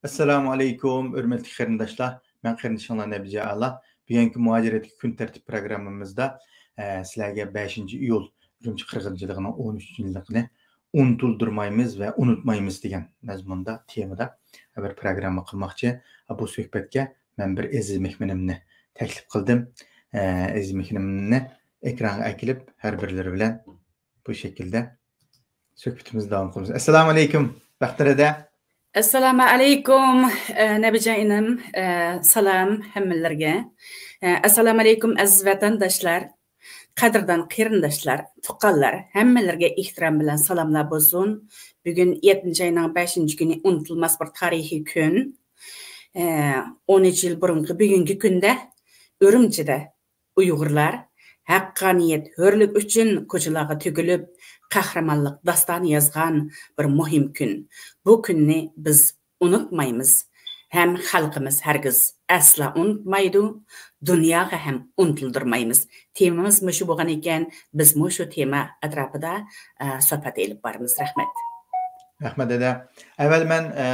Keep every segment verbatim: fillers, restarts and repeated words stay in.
ئەسسالامۇ ئەلەيكۇم، ھۆرمەتلىك قېرىنداشلار. مەن قېرىندىشىڭلار نەبىجان ئەلا. بۈگۈنكى مۇھاجىرەتتىكى كۈن تەرتىپ پروگراممىمىزدا، ئە، سىلەرگە بەشىنچى ئىيۇل ئۈرۈمچى قىرغىنچىلىقىنىڭ ئون ئۈچىنچى يىللىقىنى ئۇنتۇلدۇرمايمىز ۋە ئۇنتۇمايمىز دېگەن مەزمۇندا، تېمىدا بىر پروگرامما قىلماقچى. بۇ سۆھبەتكە مەن بىر ئەزىز مېھمىنىمنى تەكلىپ قىلدىم. ئە، ئەزىز مېھمىنىمنى ئېكرانغا ئەكېلىپ، ھەر بىرلىرى بىلەن بۇ شەكىلدە سۆھبىتىمىزنى داۋام قىلىمىز. ئەسسالامۇ ئەلەيكۇم، بەختىيار ھەدە. ئەسسالامۇ ئەلەيكۇم، ئە، نەبىجان ئىنىم، ئە، سالام ھەممىلەرگە. ئە، ئەسسالامۇ ئەلەيكۇم، ئەزىز ۋەتەنداشلار، قەدىردان قېرىنداشلار، تۇغقانلار، ھەممىلەرگە ئېھتىرام بىلەن سالاملار بولسۇن. بۈگۈن يەتتىنچى ئاينىڭ بەشىنچى كۈنى، ئۇنتۇلماس بىر تارىخىي كۈن. ئە، ئون ئۈچ يىل بۇرۇنقى بۈگۈنكى كۈندە ئۈرۈمچىدە ئۇيغۇرلار ھەققانىيەت، ھۆرلۈك ئۈچۈن كوچىلارغا تۆكۈلۈپ، قەھرىمانلىق داستانى يازغان بىر مۇھىم كۈن. بۇ كۈننى بىز ئۇنتۇمايمىز ھەم خەلقىمىز ھەرگىز ئەسلا ئۇنتۇمايدۇ، دۇنياغا ھەم ئۇنتۇلدۇرمايمىز. تېمىمىز مۇشۇ بولغان ئىكەن، بىز مۇشۇ تېما ئەتراپىدا، ئە، سۆھبەت ئېلىپ بارىمىز. رەھمەت. رەھمەت، ھەدە. ئەۋۋەل مەن، ئە،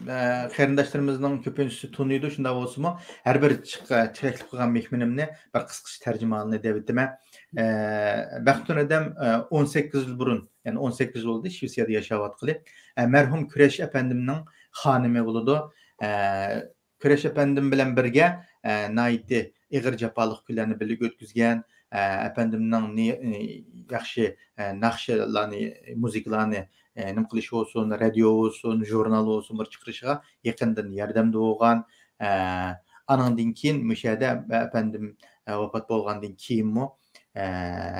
ئە، قېرىنداشلىرىمىزنىڭ كۆپىنچىسى تونۇيدۇ، شۇنداق بولسىمۇ، ھەر بىر چىق-، تەكلىپ قىلغان مېھمىنىمنى بىر قىسقىچە تەرجىمىھالىنى دەۋېتىمەن. ئە، بەختىيار ھەدەم، ئە، ئون سەككىز يىل بۇرۇن، يەنى ئون سەككىز يىل بولدى شىۋېتسىيەدە ياشاۋاتقىلى. ئە، مەرھۇم كۈرەش ئەپەندىمنىڭ خانىمى بولىدۇ. ئە، كۈرەش ئەپەندىم بىلەن بىرگە، ئە، ناھايىتى ئېغىر جاپالىق كۈنلەرنى بىللە ئۆتكۈزگەن، ئە، ئەپەندىمنىڭ نى-، ئى، ياخشى، ئە، ناخشىلارنى، مۇزىكىلارنى، ئە، نېمە قىلىش بولسۇن، رادىيو بولسۇن، ژۇرنال بولسۇن، بىر چىقىرىشىغا يېقىندىن ياردەمدە بولغان. ئە، ئانىڭدىن كېيىن مۇشۇ يەردە ئەپەندىم، ئە، ۋاپات بولغاندىن كېيىنمۇ، ئە،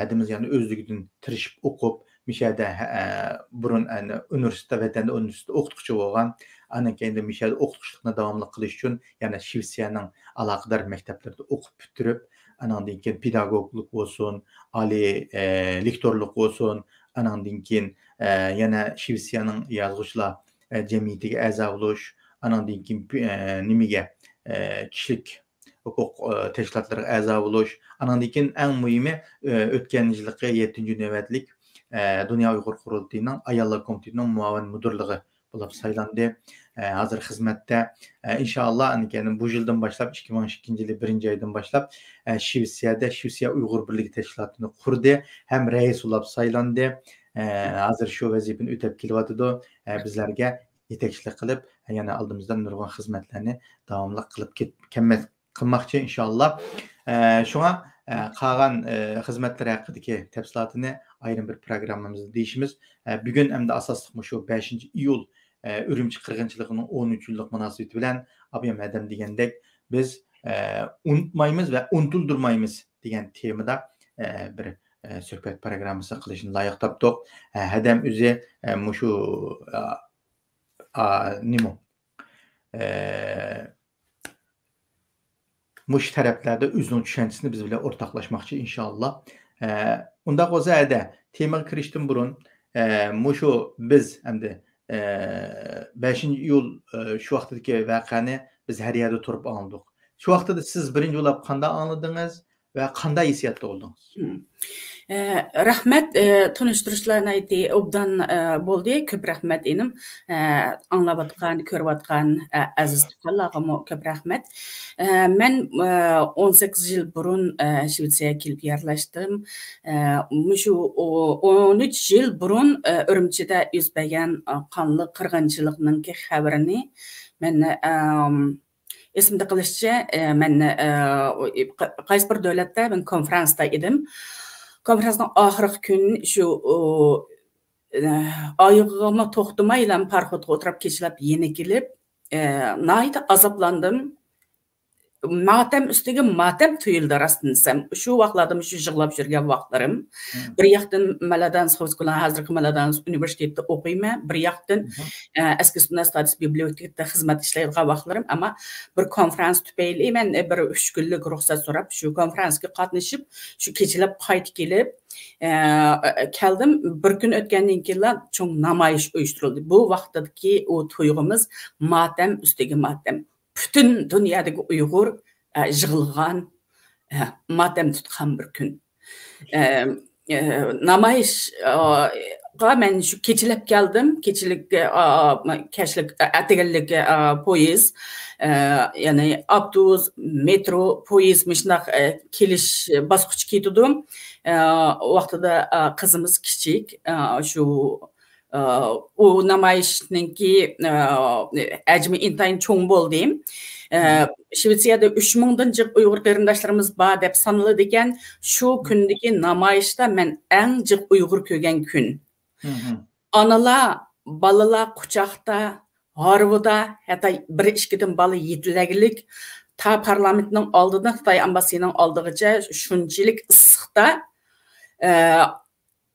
ھەدىمىز يەنە ئۆزلۈكىدىن تىرىشىپ ئوقۇپ، مۇشۇ يەردە، ئە، بۇرۇن، ئە، ئۇنىۋېرسىتېتتا، ۋەتەندە ئۇنىۋېرسىتېتتا ئوقۇتقۇچى بولغان. ئانىڭ كەينىدىن مۇشۇ يەردە ئوقۇتقۇچىلىقنى داۋاملىق قىلىش ئۈچۈن يەنە شىۋېتسىيەنىڭ ئالاقىدار مەكتەپلىرىدە ئوقۇپ پۈتتۈرۈپ، ئانىڭدىن كېيىن پېداگوگلۇق بولسۇن، ئالىي، ئە، لېكتورلۇق بولسۇن، ئانىڭدىن كېيىن، ئە، يەنە شىۋېتسىيەنىڭ يازغۇچىلار، ئە، جەمئىيىتىگە ئەزا بولۇش، ئانىڭدىن كېيىن، ئە، نېمىگە، ئە، كىشىلىك ھوقۇق، ئە، تەشكىلاتلىرىغا ئەزا بولۇش، ئانىڭدىن كېيىن ئەڭ مۇھىمى، ئە، ئۆتكەن يىلقى يەتتىنچى نۆۋەتلىك، ئە، دۇنيا ئۇيغۇر قۇرۇلتىيىنىڭ ئاياللار كومىتېتىنىڭ مۇئاۋىن مۇدىرلىقى بولۇپ سايلاندى. ئە، ھازىر خىزمەتتە، ئە، ئىنشائاللا، ئەنە كەينى بۇ يىلدىن باشلاپ، ئىككى مىڭ ئىككىنچى يىلى بىرىنچى ئايدىن باشلاپ، ئە، شىۋېتسىيەدە شىۋېتسىيە ئۇيغۇر بىرلىكى تەشكىلاتىنى قۇردى ھەم رەئىس بولۇپ سايلاندى. ئە، ھازىر شۇ ۋەزىپىنى ئۆتەپ كېلىۋاتىدۇ. ئە، بىزلەرگە يېتەكچىلىك قىلىپ، يەنە ئالدىمىزدا نۇرغۇن خىزمەتلەرنى داۋاملىق قىلىپ كەت-، كەلمەك-، قىلماقچى، ئىنشائاللا. ئە، شۇڭا، ئە، قالغان، ئە، خىزمەتلىرى ھەققىدىكى تەپسىلاتىنى ئايرىم بىر پروگراممىمىزدا دېيىشىمىز. ئە، بۈگۈن ئەمدى ئاساسلىق مۇشۇ بەشىنچى ئىيۇل، ئە، ئۈرۈمچى قىرغىنچىلىقىنىڭ ئون ئۈچ يىللىق مۇناسىۋىتى بىلەن ئابىيام ھەدەم دېگەندەك بىز، ئە، ئۇنتۇمايمىز ۋە ئۇنتۇلدۇرمايمىز دېگەن تېمىدا، ئە، بىر، ئە، سۆھبەت پروگراممىسى قىلىشنى لايىق تاپتۇق. ئە، ھەدەم ئۆزى، ئە، مۇشۇ، ئا، ئا، نېمە؟ ئە، مۇشۇ تەرەپلەردە ئۆزىنىڭ چۈشەنچىسىنى بىز بىلەن ئورتاقلاشماقچى، ئىنشائاللا. ئە، ئۇنداق بولسا، ھەدە، تېمىغا كىرىشتىن بۇرۇن، ئە، مۇشۇ بىز ئەمدى، ئە، بەشىنچى ئىيۇل، ئە، شۇ ۋاقتىدىكى ۋەقەنى بىز ھەر يەردە تۇرۇپ ئاڭلىدۇق. شۇ ۋاقتىدا سىز بىرىنچى بولاپ قانداق ئاڭلىدىڭىز ۋە قانداق ھېسسىياتتا بولدىڭىز؟ مم. ئە، رەھمەت، ئە، تونۇشتۇرۇشلار ناھايىتى ئوبدان، ئە، بولدى. كۆپ رەھمەت، ئىنىم. ئە، ئاڭلاۋاتقان، كۆرۈۋاتقان، ئە، ئەزىز تۇغقانلارغىمۇ كۆپ رەھمەت. ئە، مەن، ئە، ئون سەككىز يىل بۇرۇن، ئە، شىۋېتسىيەگە كېلىپ يەرلەشتىم. ئە، مۇشۇ ئو-، ئون ئۈچ يىل بۇرۇن، ئە، ئۈرۈمچىدە يۈز بەرگەن، ئە، قانلىق قىرغىنچىلىقنىڭكى خەۋىرىنى مەن، ئەم، ئېسىمدە قېلىشىچە، ئە، مەن، ئە، قايسى بىر دۆلەتتە مەن كونفرانستا ئىدىم. كونفرانسنىڭ ئاخىرقى كۈنى شۇ، ئۇ، ئە، ئايىغىمۇ توختىمايلا پاراخوتقا ئولتۇرۇپ كېچىلەپ يېنىكلىپ، ئە، ناھايىتى ئازابلاندىم. ماتەم ئۈستىگە ماتەم تۇيۇلدى، راستىنى دېسەم. شۇ ۋاقىتلاردا مۇشۇ يىغلاپ يۈرگەن ۋاقىتلىرىم. مم. بىر ياقتىن مالادانس خۇسكۇلان، ھازىرقى مالادانس ئۇنىۋېرسىتېتىدا ئوقۇيمەن. بىر ياقتىن، مم. ئە، ئەسكى سۇناس تادىس بىبلىيوتېكىدا خىزمەت ئىشلەيدىغان ۋاقىتلىرىم. ئەمما بىر كونفرانس تۈپەيلى مەن، ئە، بىر ئۈچ كۈنلۈك رۇخسەت سوراپ، شۇ كونفرانسقا قاتنىشىپ، شۇ كېچىلەپ قايتىپ كېلىپ، ئە، كەلدىم. بىر كۈن ئۆتكەندىن كېيىنلا چوڭ نامايىش ئۇيۇشتۇرۇلدى. بۇ ۋاقىتتىكى ئۇ تۇيغۇمىز ماتەم ئۈستىگە ماتەم. پۈتۈن دۇنيادىكى ئۇيغۇر، ئە، يىغلىغان، ئە، ماتەم تۇتقان بىر كۈن. ئە، ئە، نامايىش، ئا، مەن شۇ كېچىلەپ كەلدىم. كېچىلىك، ئا، كەچلىك، ئەتىگەنلىك، ئا، پويىز، ئە، يەنى ئاپتوبۇس، مېترو، پويىز مۇشۇنداق، ئە، كېلىش باسقۇچى كېتىدۇ. ئە، ۋاقتىدا، ئا، قىزىمىز كىچىك، ئا، شۇ، ئا، ئۇ نامايىشنىڭكى، ئا، ھەجمى ئىنتايىن چوڭ بولدى. ئە، شىۋېتسىيەدە ئۈچ مىڭدىن جىق ئۇيغۇر قېرىنداشلىرىمىز بار دەپ سانىلىدىكەن. شۇ كۈندىكى نامايىشتا مەن ئەڭ جىق ئۇيغۇر كۆرگەن كۈن. ئانىلار، بالىلار قۇچاقتا، ھارۋىدا، ھەتتا بىر ئىككىدىن بالا يېتىلەگلىك تا پارلامېنتنىڭ ئالدىدىن خىتاي ئامباسسىنىڭ ئالدىغىچە شۇنچىلىك ئىسسىقتا، ئە،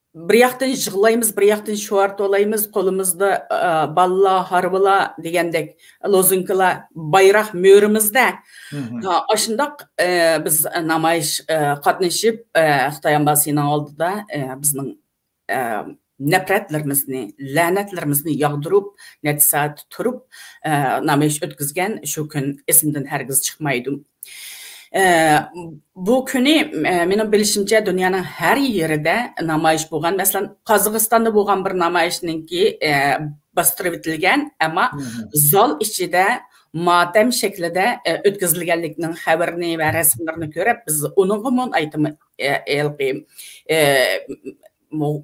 بىر ياقتىن يىغلايمىز، بىر ياقتىن شوئار توۋلايمىز، قولىمىزدا، ئە، بالىلار، ھارۋىلار دېگەندەك لوزۇنكىلار، بايراق مۈرىمىزدە. ئا، ئاشۇنداق، ئە، بىز نامايىش، ئە، قاتنىشىپ، ئە، خىتاي ئامباسسىنىڭ ئالدىدا، ئە، بىزنىڭ ئە، نەپرەتلىرىمىزنى، لەنەتلىرىمىزنى ياغدۇرۇپ، نەچچە سائەت تۇرۇپ، ئە، نامايىش ئۆتكۈزگەن شۇ كۈن ئېسىمدىن ھەرگىز چىقمايدۇ. ئە، بۇ كۈنى، ئە، مېنىڭ بىلىشىمچە، دۇنيانىڭ ھەر يېرىدە نامايىش بولغان. مەسىلەن، قازاقىستاندا بولغان بىر نامايىشنىڭكى، ئە، باستۇرۇۋېتىلگەن، ئەمما زال ئىچىدە ماتەم شەكلىدە، ئە، ئۆتكۈزۈلگەنلىكىنىڭ خەۋىرىنى ۋە رەسىملىرىنى كۆرۈپ، بىز ئۇنىڭغىمۇ ئايتىم، ئە، ھېلىقى، ئە، مو-،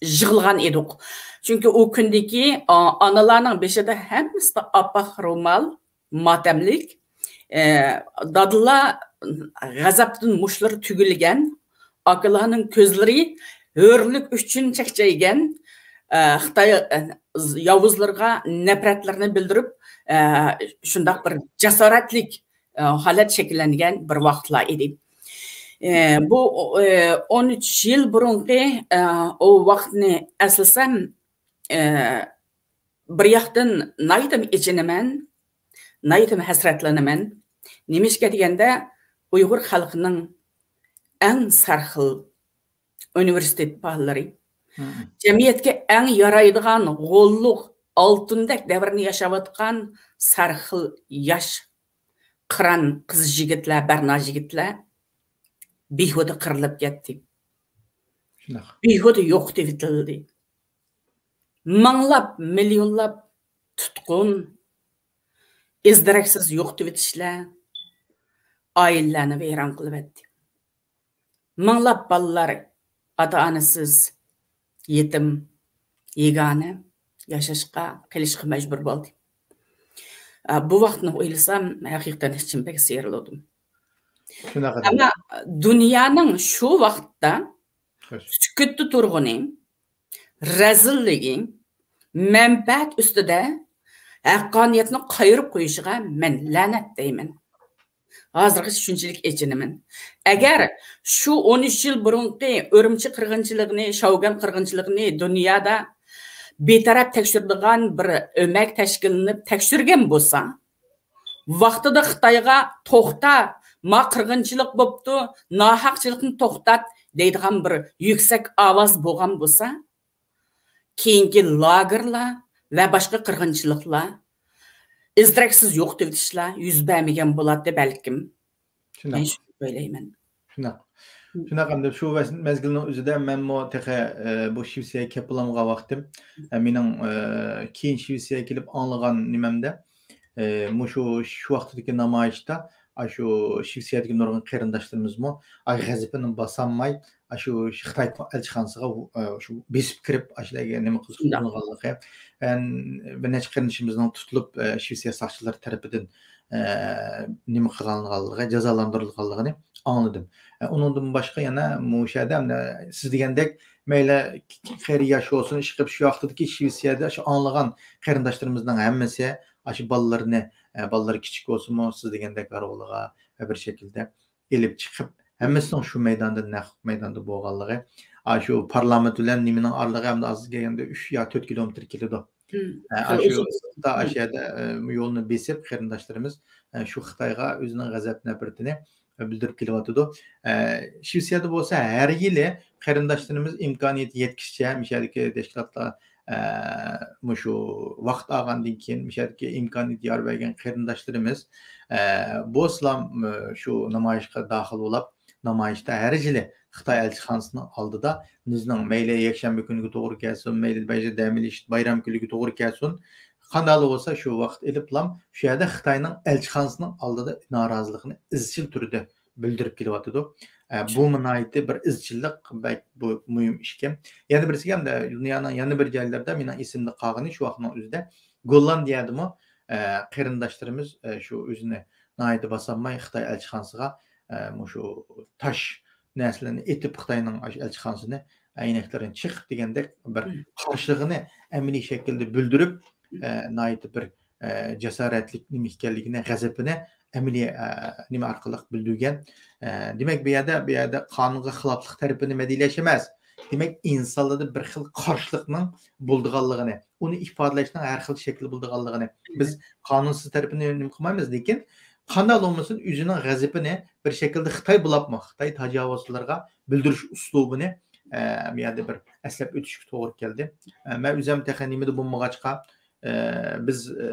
يىغلىغان ئىدۇق. چۈنكى ئۇ كۈندىكى، ئا-، ئانىلارنىڭ بېشىدا ھەممىسىدە ئاپئاق رومال، ماتەملىك. ئە، دادىلار غەزەپتىن مۇشتلىرى تۈگۈلگەن، ئاكىلارنىڭ كۆزلىرى ھۆرلۈك ئۈچۈن چەكچەيگەن، ئە، خىتاي، ئە، ياۋۇزلىرىغا نەپرەتلىرىنى بىلدۈرۈپ، ئە، شۇنداق بىر جاسارەتلىك، ئە، ھالەت شەكىللەنگەن بىر ۋاقىتلار ئىدى. ئە، بۇ، ئە، ئون ئۈچ يىل بۇرۇنقى، ئە، ئۇ ۋاقىتنى ئەسلىسەم، ئە، بىر ياقتىن ناھايىتىم ئېچىنىمەن، ناھايىتىم ھەسرەتلىنىمەن. نېمىشقا دېگەندە، ئۇيغۇر خەلقىنىڭ ئەڭ سەرخىل ئۇنىۋېرسىتېت بالىلىرى، جەمئىيەتكە ئەڭ يارايدىغان غوللۇق، ئالتۇندەك دەۋرنى ياشاۋاتقان سەرخىل ياش قىران قىز يىگىتلەر، بەرنا يىگىتلەر بىھۇدە قىرىلىپ كەتتى. شۇنداق. بىھۇدە يوقىتىۋېتىلدى. مىڭلاپ، مىليونلاپ تۇتقۇن، ئىز-دېرەكسىز يوقىتىۋېتىشلەر ئائىلىلەرنى ۋەيران قىلىۋەتتى. مىڭلاپ بالىلار ئاتا-ئانىسىز، يېتىم، يېگانە ياشاشقا، قېلىشقا مەجبۇر بولدى. ئا، بۇ ۋاقىتنى ئويلىسام، ھەقىقەتەن ئىچىم بەك سىيرىلىدۇ. شۇنداق ئەمما دۇنيانىڭ شۇ ۋاقىتتا سۈكۈتتە تۇرغىنى، رەزىللىكى، مەنپەئەت ئۈستىدە ھەققانىيەتنى قايرىپ قويۇشىغا مەن لەنەت دەيمەن. ھازىرغىچە شۇنچىلىك ئېچىنىمەن. ئەگەر شۇ ئون ئۈچ يىل بۇرۇنقى ئۈرۈمچى قىرغىنچىلىقىنى، شاۋگۈەن قىرغىنچىلىقىنى دۇنيادا بىتەرەپ تەكشۈرىدىغان بىر ئۆمەك تەشكىللىنىپ تەكشۈرگەن بولسا، ۋاقتىدا خىتايغا «توختا، ما قىرغىنچىلىق بوپتۇ، ناھەقچىلىقنى توختات» دەيدىغان بىر يۈكسەك ئاۋاز بولغان بولسا، كېيىنكى لاگېرلار ۋە باشقا قىرغىنچىلىقلار، ئىز-دېرەكسىز يوقىتىۋېتىشلار يۈز بەرمىگەن بولاتتى بەلكىم. شۇنداق. مەن شۇنداق ئويلايمەن. شۇنداق. شۇنداق ئەمدى شۇ ۋەز-، مەزگىلنىڭ ئۆزىدە مەنمۇ تېخى، ئە، بۇ شىۋېتسىيەگە كېلىپ بولالمىغان ۋاقتىم. ئە، مېنىڭ، ئە، كېيىن شىۋېتسىيەگە كېلىپ ئاڭلىغان نېمەمدە، ئە، مۇشۇ شۇ ۋاقىتتىكى نامايىشتا، ئاشۇ شىۋېتسىيەدىكى نۇرغۇن قېرىنداشلىرىمىزمۇ، ئاي، غەزىپىنى باسالماي، ئاشۇ خىتاي ئەلچىخانىسىغا، ئە، شۇ بېسىپ كىرىپ، ئاشۇلارغا نېمە قىلسا قىلىنغانلىقى، ئە، بىر نەچچە قېرىندىشىمىزنىڭ تۇتۇلۇپ، ئە، شىۋېتسىيە ساقچىلىرى تەرىپىدىن، ئە، نېمە قىلغانلىقى، جازالاندۇرۇلغانلىقىنى ئاڭلىدىم. ئە، ئۇنىڭدىن باشقا يەنە مۇشۇ يەردە، ئە، سىز دېگەندەك، مەيلى قېرى ياش بولسۇن، ئىشقىلىپ شۇ ۋاقىتتىكى شىۋېتسىيەدە شۇ ئاڭلىغان قېرىنداشلىرىمىزنىڭ ھەممىسى ئاشۇ بالىلىرىنى، ئە، بالىلىرى كىچىك بولسىمۇ، سىز دېگەندەك ھارۋىلىغا ۋە بىر شەكىلدە ئېلىپ چىقىپ، ھەممىسىنىڭ شۇ مەيداندا، نەق مەيداندا بولغانلىقى، ئاشۇ پارلامېنت بىلەن نېمىنىڭ ئارىلىقى ئەمدى ئازدىن كەلگەندە ئۈچ يا تۆت كىلومېتىر كېلىدۇ. ئە، ئاشۇ ئۇزۇن. ئاشۇ يەردە، ئە، يولنى بېسىپ، قېرىنداشلىرىمىز، ئە، شۇ خىتايغا ئۆزىنىڭ غەزەپ نەپرىتىنى، ئە، بىلدۈرۈپ كېلىۋاتىدۇ. ئە، شىۋېتسىيەدە بولسا ھەر يىلى قېرىنداشلىرىمىز ئىمكانىيىتى يەتكىچە مۇشۇ يەردىكى تەشكىلاتلار، ئە، مۇشۇ ۋاقىت ئالغاندىن كېيىن مۇشۇ يەردىكى ئىمكانىيىتى يار بەرگەن قېرىنداشلىرىمىز، ئە، بولسىلا، ئە، شۇ نامايىشقا داخىل بولاپ، نامايىشتا ھەر يىلى خىتاي ئەلچىخانىسىنىڭ ئالدىدا بىزنىڭ مەيلى يەكشەنبە كۈنىگە توغرا كەلسۇن، مەيلى بەيرەم كۈنىگە توغرا كەلسۇن، قانداقلا بولسا شۇ ۋاقىت ئېلىپلام شۇ يەردە خىتاينىڭ ئەلچىخانىسىنىڭ ئالدىدا نارازىلىقىنى ئىزچىل تۈردە بىلدۈرۈپ كېلىۋاتىدۇ. ئە، بۇمۇ ناھايىتى بىر ئىزچىللىق، بەك بۇ مۇھىم ئىشكەن. يەنە بىرسىگە ھەمدە دۇنيانىڭ يەنە بىر جايلىرىدا مېنىڭ ئېسىمدە قالغىنى شۇ ۋاقىتنىڭ ئۆزىدە گوللاندىيەدىمۇ، ئە، قېرىنداشلىرىمىز، ئە، شۇ ئۆزىنى ناھايىتى باسالماي خىتاي ئەلچىخانىسىغا، ئە، مۇشۇ تاش نەرسىلەرنى ئېتىپ خىتاينىڭ ئاشۇ ئەلچىخانىسىنى ئەينەكلىرىنى چېقىپ دېگەندەك بىر قارشىلىقىنى ئەمەلىي شەكىلدە بىلدۈرۈپ، ئە، ناھايىتى بىر، ئە، جاسارەتلىك نېمە ئىكەنلىكىنى، غەزىپىنى ئەمەلىي، ئە، نېمە ئارقىلىق بىلدۈرگەن. ئە، دېمەك، بۇ يەردە، بۇ يەردە قانۇنغا خىلاپلىق تەرىپىنى مەدھىيەلەش ئەمەس. دېمەك، ئىنسانلاردا بىر خىل قارشىلىقنىڭ بولىدىغانلىقىنى، ئۇنى ئىپادىلەشنىڭ ھەر خىل شەكلى بولىدىغانلىقىنى بىز قانۇنسىز تەرىپىنى نېمە قىلمايمىز، لېكىن قانداق بولمىسۇن، ئۆزىنىڭ غەزىپىنى بىر شەكىلدە خىتاي بولۇپمۇ خىتاي تاجاۋۇزچىلىرىغا بىلدۈرۈش ئۇسلۇبىنى، ئە، بۇ يەردە بىر ئەسلەپ ئۆتۈشكە توغرا كەلدى. ئە، مەن ئۆزۈم تېخى نېمىدە بولمىغاچقا، ئە، بىز، ئە،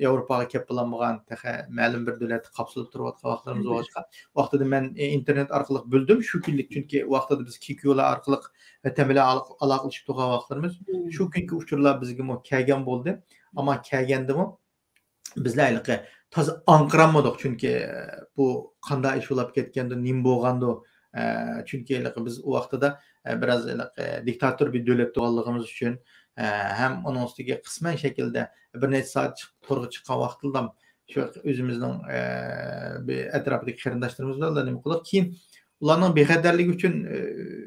ياۋروپاغا كەپ بولالمىغان، تېخى مەلۇم بىر دۆلەتتە قاپسىلىپ تۇرۇۋاتقان ۋاقىتلىرىمىز بولغاچقا، ۋاقتىدا مەن، ئە، ئىنتېرنېت ئارقىلىق بىلدىم. شۇ كۈنلۈك، چۈنكى ۋاقتىدا بىز كىكيۇلار ئارقىلىق ۋەتەن بىلەن ئالاق-، ئالاقىلىشىپ تۇرغان ۋاقىتلىرىمىز. شۇ كۈنكى ئۇچۇرلار بىزگىمۇ كەلگەن بولدى. ئەمما كەلگەندىمۇ بىزلەر ھېلىقى تازا ئاڭقىرالمىدۇق، چۈنكى بۇ قانداق ئىش بولاپ كەتكەندۇ، نېمە بولغاندۇ؟ ئە، چۈنكى ھېلىقى بىز ئۇ ۋاقتىدا، ئە، بىراز ھېلىقى دىكتاتور بىر دۆلەت بولغانلىقىمىز ئۈچۈن، ئە، ھەم ئۇنىڭ ئۈستىگە قىسمەن شەكىلدە بىر نەچچە سائەت چىق-، تورغا چىققان ۋاقتىدىلا شۇ ئۆزىمىزنىڭ، ئە، بىر ئەتراپىدىكى قېرىنداشلىرىمىز بىلەن نېمە قىلدۇق. كېيىن ئۇلارنىڭ بىخەتەرلىكى ئۈچۈن، ئە،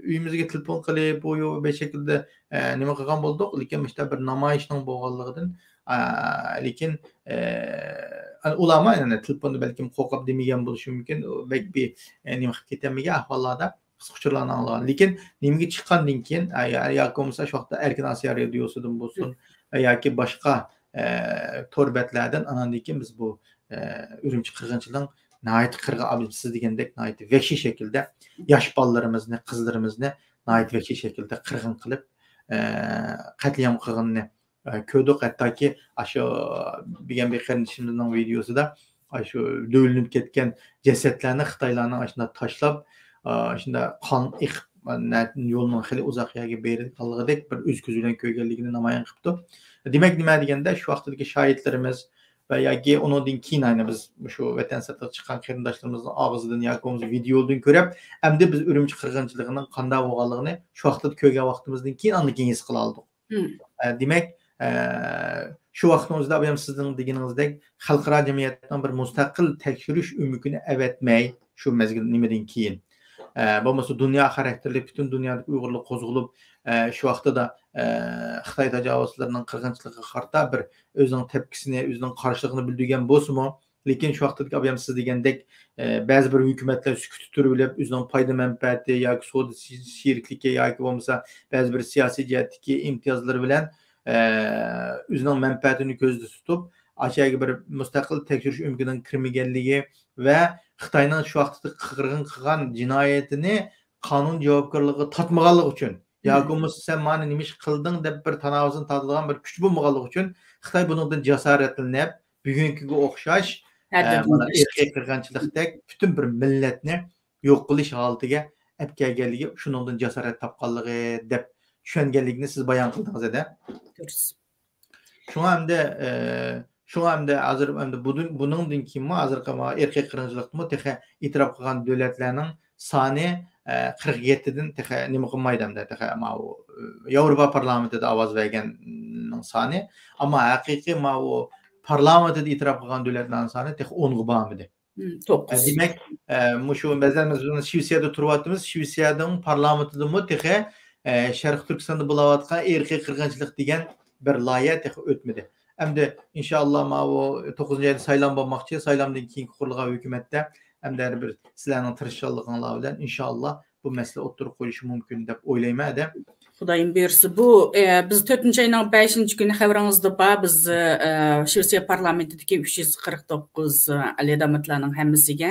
ئۆيىمىزگە تېلېفون قىلىپ، بۇ، يو-، بىر شەكىلدە، ئە، نېمە قىلغان بولدۇق. لېكىن مۇشۇنداق بىر نامايىشنىڭ بولغانلىقىدىن، ئە، لېكىن، ئە، ئۇلارمۇ يەنە تېلېفوندا بەلكىم قورقۇپ دېمىگەن بولۇشى مۇمكىن. بەك بىر، ئە، نېمە قىلىپ كېتەلمىگەن ئەھۋاللاردا قىسقا ئۇچۇرلارنى ئاڭلىغان. لېكىن نېمىگە چىققاندىن كېيىن، ئە، يا-، ياكى بولمىسا شۇ ۋاقىتتا ئەركىن ئاسىيا رادىيوسىدىن بولسۇن، ئە، ياكى باشقا، ئە، تور بەتلەردىن ئاناندىن كېيىن بىز بۇ، ئە، ئۈرۈمچى قىرغىنچىلىقىنىڭ ناھايىتى قىرغىن، سىز دېگەندەك ناھايىتى ۋەھشىي شەكىلدە ياش بالىلىرىمىزنى، قىزلىرىمىزنى ناھايىتى ۋەھشىي شەكىلدە قىرغىن قىلىپ، ئە، قەتلىئام قىلغىنىنى، ئە، كۆردۇق. ھەتتاكى ئاشۇ بىگەن بىر قېرىندىشىمىزنىڭ ۋىدېيوسىدا ئاشۇ دۆۋىلىنىپ كەتكەن جەسەتلەرنى خىتايلارنىڭ ئاشۇنداق تاشلاپ، ئە، شۇنداق قان ئېقىپ، نە-، يولنىڭ خېلى ئۇزاق يەرگە بېرىدىغانلىقىدەك بىر ئۆز كۆزى بىلەن كۆرگەنلىكىنى نامايان قىپتۇ. دېمەك، نېمە دېگەندە، شۇ ۋاقىتتىكى شاھىتلىرىمىز ۋە ياكى ئۇنىڭدىن كېيىن، ئەنە، بىز مۇشۇ ۋەتەن سىرتىغا چىققان قېرىنداشلىرىمىزنىڭ ئاغزىدىن ياكى بولمىسا ۋىدېيودىن كۆرۈپ، ئەمدى بىز ئۈرۈمچى قىرغىنچىلىقىنىڭ قانداق بولغانلىقىنى شۇ ۋاقىتتا كۆرگەن ۋاقتىمىزدىن كېيىن ئاندىن كېيىن ھېس قىلالىدۇق. ئە، دېمەك، ئە، شۇ ۋاقىتنىڭ ئۆزىدە ئابايام سىزنىڭ دېگىنىڭىزدەك خەلقئارا جەمئىيەتنىڭ بىر مۇستەقىل تەكشۈرۈش ئۆمىكىنى ئەۋەتمەي، شۇ مەزگىل نېمىدىن كېيىن، ئە، بولمىسا دۇنيا خاراكتېرلىك پۈتۈن دۇنيادىكى ئۇيغۇرلار قوزغىلىپ، ئە، شۇ ۋاقتىدا، ئە، خىتاي تاجاۋۇزچىلىرىنىڭ قىرغىنچىلىقىغا قارىتا بىر ئۆزىنىڭ تەپكىسىنى، ئۆزىنىڭ قارشىلىقىنى بىلدۈرگەن بولسىمۇ، لېكىن شۇ ۋاقىتتىكى ئابايام سىز دېگەندەك، ئە، بەزى بىر ھۆكۈمەتلەر سۈكۈتتە تۇرۇۋېلىپ، ئۆزىنىڭ پايدا مەنپەئەتى ياكى سودا شېرىكلىكى ياكى بولمىسا بەزى بىر سىياسىي جەھەتتىكى ئىمتىيازلىرى بىلەن، ئە، ئۆزىنىڭ مەنپەئەتىنى كۆزدە تۇتۇپ، ئاشۇ يەرگە بىر مۇستەقىل تەكشۈرۈش ئۆمىكىنىڭ كىرمىگەنلىكى ۋە خىتاينىڭ شۇ ۋاقىتتا قىرغىن قىلغان جىنايىتىنى قانۇن جاۋابكارلىقىغا تارتمىغانلىقى ئۈچۈن، ياكى بولمىسا سەن مانا نېمە ئىش قىلدىڭ دەپ بىر تاناۋىسىنى تارتىدىغان بىر كۈچ بولمىغانلىقى ئۈچۈن خىتاي بۇنىڭدىن جاسارەتلىنىپ، بۈگۈنكىگە ئوخشاش، ئە، مانا ئىرقىي قىرغىنچىلىقتەك پۈتۈن بىر مىللەتنى يوق قىلىش ھالىتىگە ئەپ كەلگەنلىكى، شۇنىڭدىن جاسارەت تاپقانلىقى دەپ چۈشەنگەنلىكىنى سىز بايان قىلدىڭىز، ھەدە. دۇرۇس. شۇڭا ئەمدى، ئە، شۇڭا ئەمدى ھازىر ئەمدى بۇدىن-، بۇنىڭدىن كېيىنمۇ ھازىرقى ما-، ئىرقىي قىرغىنچىلىقتىمۇ تېخى ئېتىراپ قىلغان دۆلەتلەرنىڭ سانى، ئە، قىرىق يەتتىدىن تېخى نېمە قىلمايدۇ ئەمدى، تېخى ماۋۇ، ئە، ياۋروپا پارلامېنتىدا ئاۋاز بەرگەننىڭ سانى. ئەمما ھەقىقىي ماۋۇ پارلامېنتىدا ئېتىراپ قىلغان دۆلەتلەرنىڭ سانى تېخى ئونغا بارمىدى. ئە، دېمەك، ئە، مۇشۇ مەسىلەن، بىز بۇرۇن شىۋېتسىيەدە تۇرۇۋاتىمىز. شىۋېتسىيەدىڭ پارلامېنتىدىمۇ تېخى، ئە، شەرقىي تۈركىستاندا بولاۋاتقان ئىرقىي قىرغىنچىلىق دېگەن بىر لايىھە تېخى ئۆتمىدى. ئەمدى ئىنشائاللا ماۋۇ توققۇزىنچى ئايدا سايلام بولماقچى. سايلامدىن كېيىنكى قۇرۇلغان ھۆكۈمەتتە ئەمدى ھەر بىر سىلەرنىڭ تىرىشچانلىقىڭلار بىلەن ئىنشائاللا بۇ مەسىلە ئوتتۇرىغا قويۇلۇشى مۇمكىن دەپ ئويلايمەن، ھەدە. خۇدايىم بۇيرۇسا، بۇ، ئە، بىز تۆتىنچى ئاينىڭ بەشىنچى كۈنى خەۋىرىڭىزدە بار، بىز، ئە، شىۋېتسىيە پارلامېنتىدىكى ئۈچ يۈز قىرىق توققۇز، ئە، ئەلى داماتلارنىڭ ھەممىسىگە،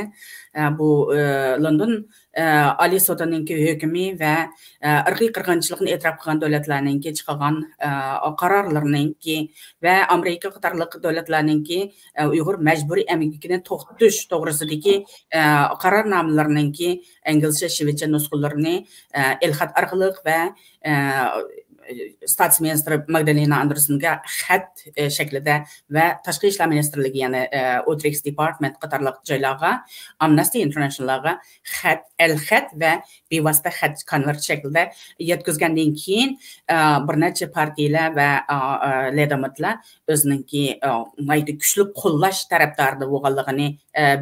ئە، بۇ، ئە، لوندون ئالىي سوتىنىڭكى ھۆكمى ۋە ئىرقىي قىرغىنچىلىقنى ئېتىراپ قىلغان دۆلەتلەرنىڭكى چىقارغان قارارلىرىنىڭكى ۋە ئامېرىكا قاتارلىق دۆلەتلەرنىڭكى ئۇيغۇر مەجبۇرىي ئەمگىكىنى توختىتىش توغرىسىدىكى قارارنامىلىرىنىڭكى ئىنگلىزچە، شىۋېتچە نۇسخىلىرىنى ئېلخەت ئارقىلىق ۋە ستاتس مىنىستىرى ماگدالېنا ئاندرېسېنگە خەت شەكلىدە ۋە تاشقى ئىشلار مىنىستىرلىكى، يەنى ئۇترىكس دېپارتمېنت قاتارلىق جايلارغا، ئامنەستى ئىنتېرناشنالغا خەت، ئەلخەت ۋە بىۋاسىتە خەت، كونۋېرت شەكلىدە يەتكۈزگەندىن كېيىن، بىر نەچچە پارتىيىلەر ۋە لېدامېتلار ئۆزىنىڭكى ناھايىتى كۈچلۈك قوللاش تەرەپدارىدا بولغانلىقىنى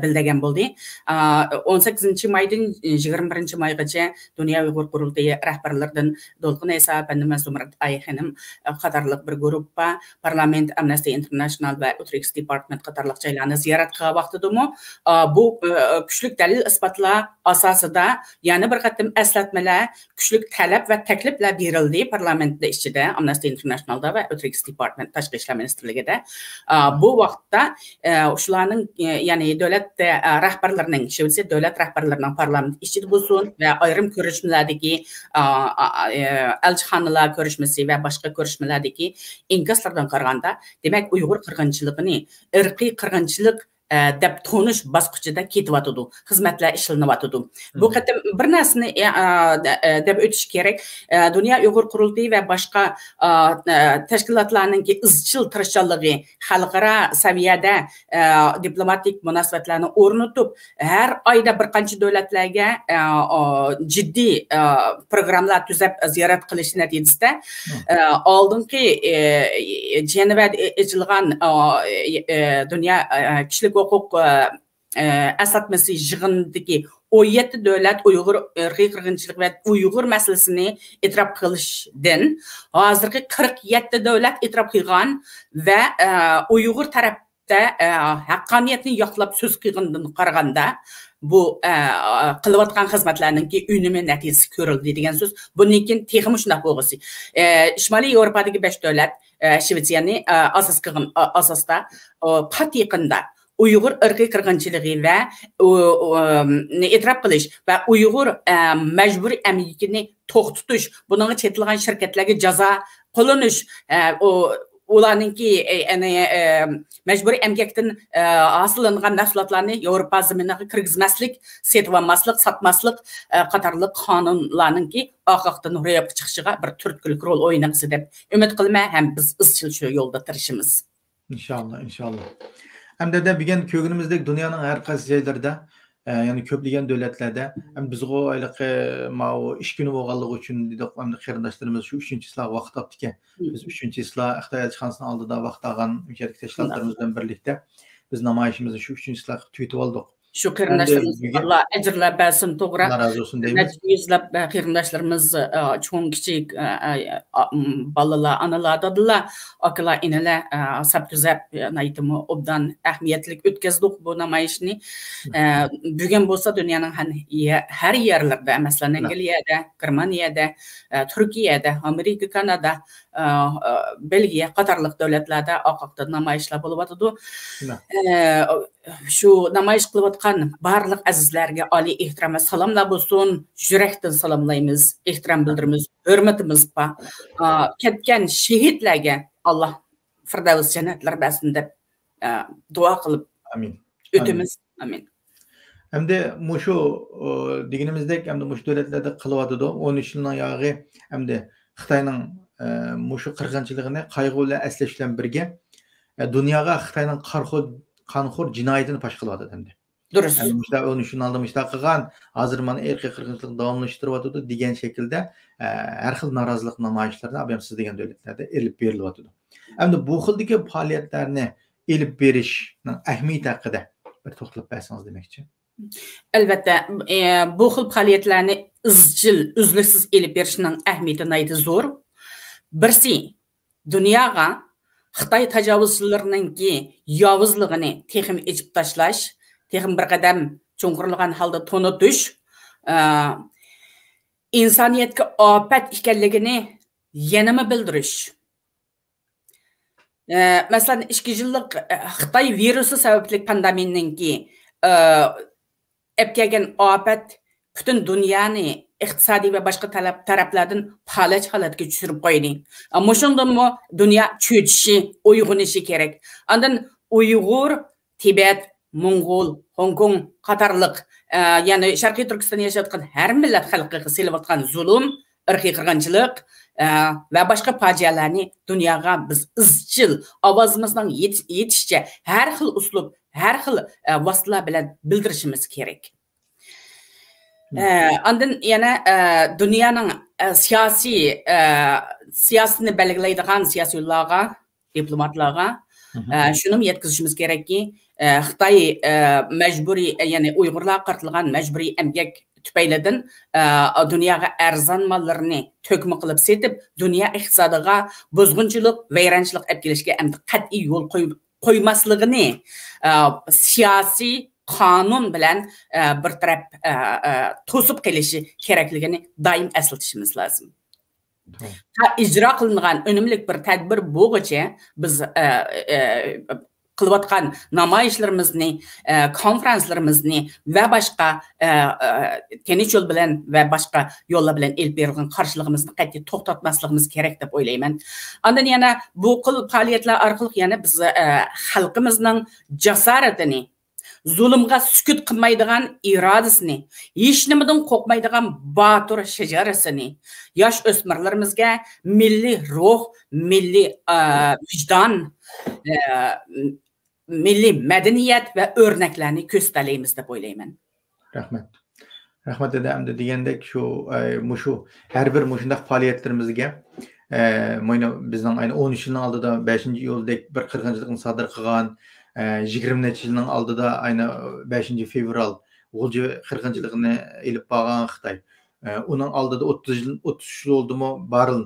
بىلدۈرگەن بولدى. ئون سەككىزىنچى مايدىن يىگىرمە بىرىنچى مايغىچە دۇنيا ئۇيغۇر قۇرۇلتىيى رەھبەرلىرىدىن دولقۇن ئەيسا ئەپەندى ۋە زۇمرەت ئايا خېنىم قاتارلىق بىر گۇرۇپپا پارلامېنت، ئامنەستى ئىنتېرناشنال ۋە ئۇترىكس دېپارتمېنت قاتارلىق جايلارنى زىيارەت قىلغان ۋاقتىدىمۇ، بۇ كۈچلۈك دەلىل ئىسپاتلار ئاساسىدا يەنە بىر قېتىم ئەسلەتمىلەر، كۈچلۈك تەلەپ ۋە تەكلىپلەر بېرىلدى پارلامېنت ئىچىدە، ئامنەستى ئىنتېرناشنالدا ۋە ئۇترىكس دېپارتمېنت، تاشقى ئىشلار مىنىستىرلىكىدە. بۇ ۋاقىتتا ئە، شۇلارنىڭ، ئە، يەنى دۆلەت، ئە، رەھبەرلىرىنىڭ، شىۋېتسىيە دۆلەت رەھبەرلىرىنىڭ پارلامېنت ئىچىدە بولسۇن ۋە ئايرىم كۆرۈشمىلەردىكى، ئا، ئا، ئە، ئەلچىخانىلار كۆرۈشمىسى ۋە باشقا كۆرۈشمىلەردىكى ئىنكاسلاردىن قارىغاندا، دېمەك، ئۇيغۇر قىرغىنچىلىقىنى ئىرقىي قىرغىنچىلىق، ئە، دەپ تونۇش باسقۇچىدا كېتىۋاتىدۇ، خىزمەتلەر ئىشلىنىۋاتىدۇ. بۇ قېتىم بىر نەرسىنى، ئە، ئە، دە-، ئە، دەپ ئۆتۈش كېرەك. ئە، دۇنيا ئۇيغۇر قۇرۇلتىيى ۋە باشقا، ئا، ئە، تەشكىلاتلارنىڭكى ئىزچىل تىرىشچانلىقى، خەلقئارا سەۋىيەدە، ئە، دىپلوماتىك مۇناسىۋەتلەرنى ئورنىتىپ، ھەر ئايدا بىر قانچە دۆلەتلەرگە، ئە، ئا، جىددىي، ئە، پروگراممىلار تۈزەپ زىيارەت قىلىش نەتىجىسىدە، ئە، ئالدىنقى، ئە، جەنۋەدە ئېچىلغان، ئا، ئە، دۇنيا، ئە، كىشىلىك ھوقۇق، ئە، ئە، ئەسلەتمىسى يىغىنىدىكى ئون يەتتە دۆلەت ئۇيغۇر ئىرقىي قىرغىنچىلىقى ۋە ئۇيغۇر مەسىلىسىنى ئېتىراپ قىلىشتىن، ھازىرقى قىرىق يەتتە دۆلەت ئېتىراپ قىلغان ۋە، ئە، ئۇيغۇر تەرەپتە، ئە، ھەققانىيەتنى ياقلاپ سۆز قىلغىنىدىن قارىغاندا، بۇ، ئە، قىلىۋاتقان خىزمەتلەرنىڭكى ئۈنۈمى، نەتىجىسى كۆرۈلدى دېگەن سۆز. بۇندىن كېيىن تېخىمۇ شۇنداق بولغۇسى. ئە، شىمالىي ياۋروپادىكى بەش دۆلەت، ئە، شىۋېتسىيەنى، ئە، ئاساس قىلغان، ئا-، ئاساستا، ئۇ، پات يېقىندا ئۇيغۇر ئىرقىي قىرغىنچىلىقى ۋە ئۇ، ئۇ، نى ئېتىراپ قىلىش ۋە ئۇيغۇر، ئە، مەجبۇرىي ئەمگىكىنى توختىتىش، بۇنىڭغا چېتىلغان شىركەتلەرگە جازا قوللىنىش، ئە، ئۇ، ئۇلارنىڭكى، ئە، يەنى، ئە، مەجبۇرىي ئەمگەكتىن، ئە، ھاسىللانغان مەھسۇلاتلارنى ياۋروپا زېمىنىغا كىرگۈزمەسلىك، سېتىۋالماسلىق، ساتماسلىق، ئە، قاتارلىق قانۇنلارنىڭكى ئاق-، ئاقاقتىن روياپقا چىقىشىغا بىر تۈرتكىلىك رول ئوينىغۇسى دەپ ئۈمىد قىلىمەن ھەم بىز ئىزچىل شۇ يولدا تىرىشىمىز. ئىنشاللا، ئىنشاللا. ئەمدى دە بۈگۈن كۆرگىنىمىزدەك دۇنيانىڭ ھەر قايسى جايلىرىدا، ئە، يەنى كۆپلىگەن دۆلەتلەردە، ئەمدى بىزغۇ ھېلىقى ماۋۇ ئىش كۈنى بولغانلىقى ئۈچۈن دېدۇق، ئەمدى قېرىنداشلىرىمىز شۇ ئۈچىنچى چىسلاغا ۋاقىت تاپتىكەن. بىز ئۈچىنچى چىسلا خىتاي ئەلچىخانىسىنىڭ ئالدىدا ۋاقىت ئالغان، ئۇ يەردىكى تەشكىلاتلىرىمىز بىلەن بىرلىكتە بىز نامايىشىمىزنى شۇ ئۈچىنچى چىسلاغا تۈگىتىۋالدۇق. شۇ ئەمدى قېرىنداشلىرىمىزغا بۈگۈن ئاللا ئەجىرلەر بەرسۇن، توغرا. ئاللا رازى بولسۇن دەيمىز. نەچچە يۈزلەپ، ئە، قېرىنداشلىرىمىز، ئە، چوڭ كىچىك، ئە، ئە، ئا-، م، بالىلار، ئانىلار، دادىلار، ئاكىلار، ئىنىلەر، ئە، سەپ تۈزەپ، ئە، ناھايىتىمۇ ئوبدان، ئەھمىيەتلىك ئۆتكەزدۇق بۇ نامايىشنى. ئە، بۈگۈن بولسا دۇنيانىڭ ھەن-، يە-، ھەر يەرلىرىدە، مەسىلەن، ئەنگلىيەدە، گېرمانىيەدە، ئە، تۈركىيەدە، ئامېرىكا، كانادا، ئە، ئە، بېلگىيە قاتارلىق دۆلەتلەردە ئاق-، ئاقاقتىن نامايىشلار بولۇۋاتىدۇ. ئە، شۇ نامايىش قىلىۋاتقان بارلىق ئەزىزلەرگە ئالىي ئېھتىرام ۋە سالاملار بولسۇن. يۈرەكتىن سالاملايمىز، ئېھتىرام بىلدۈرىمىز، ھۆرمىتىمىز بار. ئا، كەتكەن شېھىتلەرگە ئاللا فىردەۋس جەننەتلەر بەرسۇن دەپ، ئا، دۇئا قىلىپ ئامىن. ئۆتىمىز. ئامىن. ئەمدى مۇشۇ، ئۇ، دېگىنىمىزدەك، ئەمدى مۇشۇ دۆلەتلەردە قىلىۋاتىدۇ. ئون ئۈچ يىلنىڭ ياغى ئەمدى خىتاينىڭ، ئە، مۇشۇ قىرغىنچىلىقىنى قايغۇ بىلەن ئەسلەش بىلەن بىرگە، ئە، دۇنياغا خىتاينىڭ قارخور-، قانخور جىنايىتىنى پاش قىلىۋاتىدۇ ئەمدى. دۇرۇس. ئەمدى مۇشۇنداق ئون ئۈچ يىلنىڭ ئالدىدا مۇشۇنداق قىلغان، ھازىر مانا ئىرقىي قىرغىنچىلىق داۋاملىشتۇرۇۋاتىدۇ دېگەن شەكىلدە، ئە، ھەر خىل نارازىلىق نامايىشلىرىنى ئابيامسىز دېگەن دۆلەتلەردە ئېلىپ بېرىلىۋاتىدۇ. ئەمدى بۇ خىلدىكى پائالىيەتلەرنى ئېلىپ بېرىشنىڭ ئەھمىيىتى ھەققىدە بىر توختىلىپ بەرسىڭىز دېمەكچى. ئەلۋەتتە، ئە، بۇ خىل پائالىيەتلەرنى ئىزچىل، ئۈزلۈكسىز ئېلىپ بېرىشنىڭ ئەھمىيىتى ناھايىتى زور. بىرسى، دۇنياغا خىتاي تاجاۋۇزچىلىرىنىڭكى ياۋۇزلۇقىنى تېخىمۇ ئېچىپ تاشلاش، تېخىمۇ بىر قەدەم چوڭقۇرلىغان ھالدا تونۇتۇش، ئە، ئىنسانىيەتكە ئاپەت ئىكەنلىكىنى يەنىمۇ بىلدۈرۈش. ئە، مەسىلەن، ئىككى يىللىق، ئە، خىتاي ۋىرۇسى سەۋەبلىك پاندېمىيەنىڭكى، ئە، ئەپ كەلگەن ئاپەت پۈتۈن دۇنيانى ئىقتىسادىي ۋە باشقا تەلەپ، تەرەپلەردىن پالەچ ھالەتكە چۈشۈرۈپ قويدى. مۇشۇندىنمۇ دۇنيا چۆچۈشى، ئويغىنىشى كېرەك. ئاندىن ئۇيغۇر، تىبەت، موڭغۇل، خوڭكوڭ قاتارلىق، ئە، يەنى شەرقىي تۈركىستاندا ياشاۋاتقان ھەر مىللەت خەلقىگە سېلىۋاتقان زۇلۇم، ئىرقىي قىرغىنچىلىق، ئە، ۋە باشقا پاجىئەلەرنى دۇنياغا بىز ئىزچىل ئاۋازىمىزنىڭ يېتىش-، يېتىشىچە ھەر خىل ئۇسلۇب، ھەر خىل، ئە، ۋاسىتىلەر بىلەن بىلدۈرۈشىمىز كېرەك. ئە، ئاندىن يەنە، ئە، دۇنيانىڭ، ئە، سىياسىي، ئە، سىياسىتىنى بەلگىلەيدىغان سىياسىيونلارغا، دىپلوماتلارغا، ئە، شۇنىمۇ يەتكۈزۈشىمىز كېرەككى، ئە، خىتاي، ئە، مەجبۇرىي، ئە، يەنى ئۇيغۇرلارغا قارىتىلغان مەجبۇرىي ئەمگەك تۈپەيلىدىن، ئە، دۇنياغا ئەرزان ماللىرىنى تۆكمە قىلىپ سېتىپ، دۇنيا ئىقتىسادىغا بۇزغۇنچىلىق، ۋەيرانچىلىق ئەپ كېلىشكە ئەمدى قەتئىي يول قوي-، قويماسلىقىنى، ئە، سىياسىي قانۇن بىلەن، ئە، بىر تەرەپ، ئە، ئە، توسۇپ قېلىشى كېرەكلىكىنى دائىم ئەسلىتىشىمىز لازىم. تا ئىجرا قىلىنغان ئۈنۈملۈك بىر تەدبىر بولغۇچە بىز، ئە، ئە، قىلىۋاتقان نامايىشلىرىمىزنى، ئە، كونفرانسلىرىمىزنى ۋە باشقا، ئە، ئە، تىنچ يول بىلەن ۋە باشقا يوللار بىلەن ئېلىپ بېرىلغان قارشىلىقىمىزنى قەتئىي توختاتماسلىقىمىز كېرەك دەپ ئويلايمەن. ئاندىن يەنە بۇ خىل پائالىيەتلەر ئارقىلىق يەنە بىز، ئە، خەلقىمىزنىڭ جاسارىتىنى، زۇلۇمغا سۈكۈت قىلمايدىغان ئىرادىسىنى، ھېچنېمىدىن قورقمايدىغان باتۇر شىجارىسىنى، ياش ئۆسمۈرلىرىمىزگە مىللىي روھ، مىللىي، ئا، ۋىجدان، ئا، مىللىي مەدەنىيەت ۋە ئۆرنەكلەرنى كۆرسىتەلەيمىز دەپ ئويلايمەن. رەھمەت. رەھمەت، دەدە. ئەمدى دېگەندەك شۇ، ئە، مۇشۇ ھەر بىر مۇشۇنداق پائالىيەتلىرىمىزگە، ئە، مانا بىزنىڭ ئەينى ئون ئۈچ يىلنىڭ ئالدىدا بەشىنچى ئىيۇلدەك بىر قىرغىنچىلىقنى سادىر قىلغان، ئە، يىگىرمە نەچچە يىلنىڭ ئالدىدا ئەينى بەشىنچى فېۋرال غۇلجا قىرغىنچىلىقىنى ئېلىپ بارغان خىتاي. ئە، ئۇنىڭ ئالدىدا ئوتتۇز يىل، ئوتتۇز ئۈچ يىل بولدىمۇ، بارىل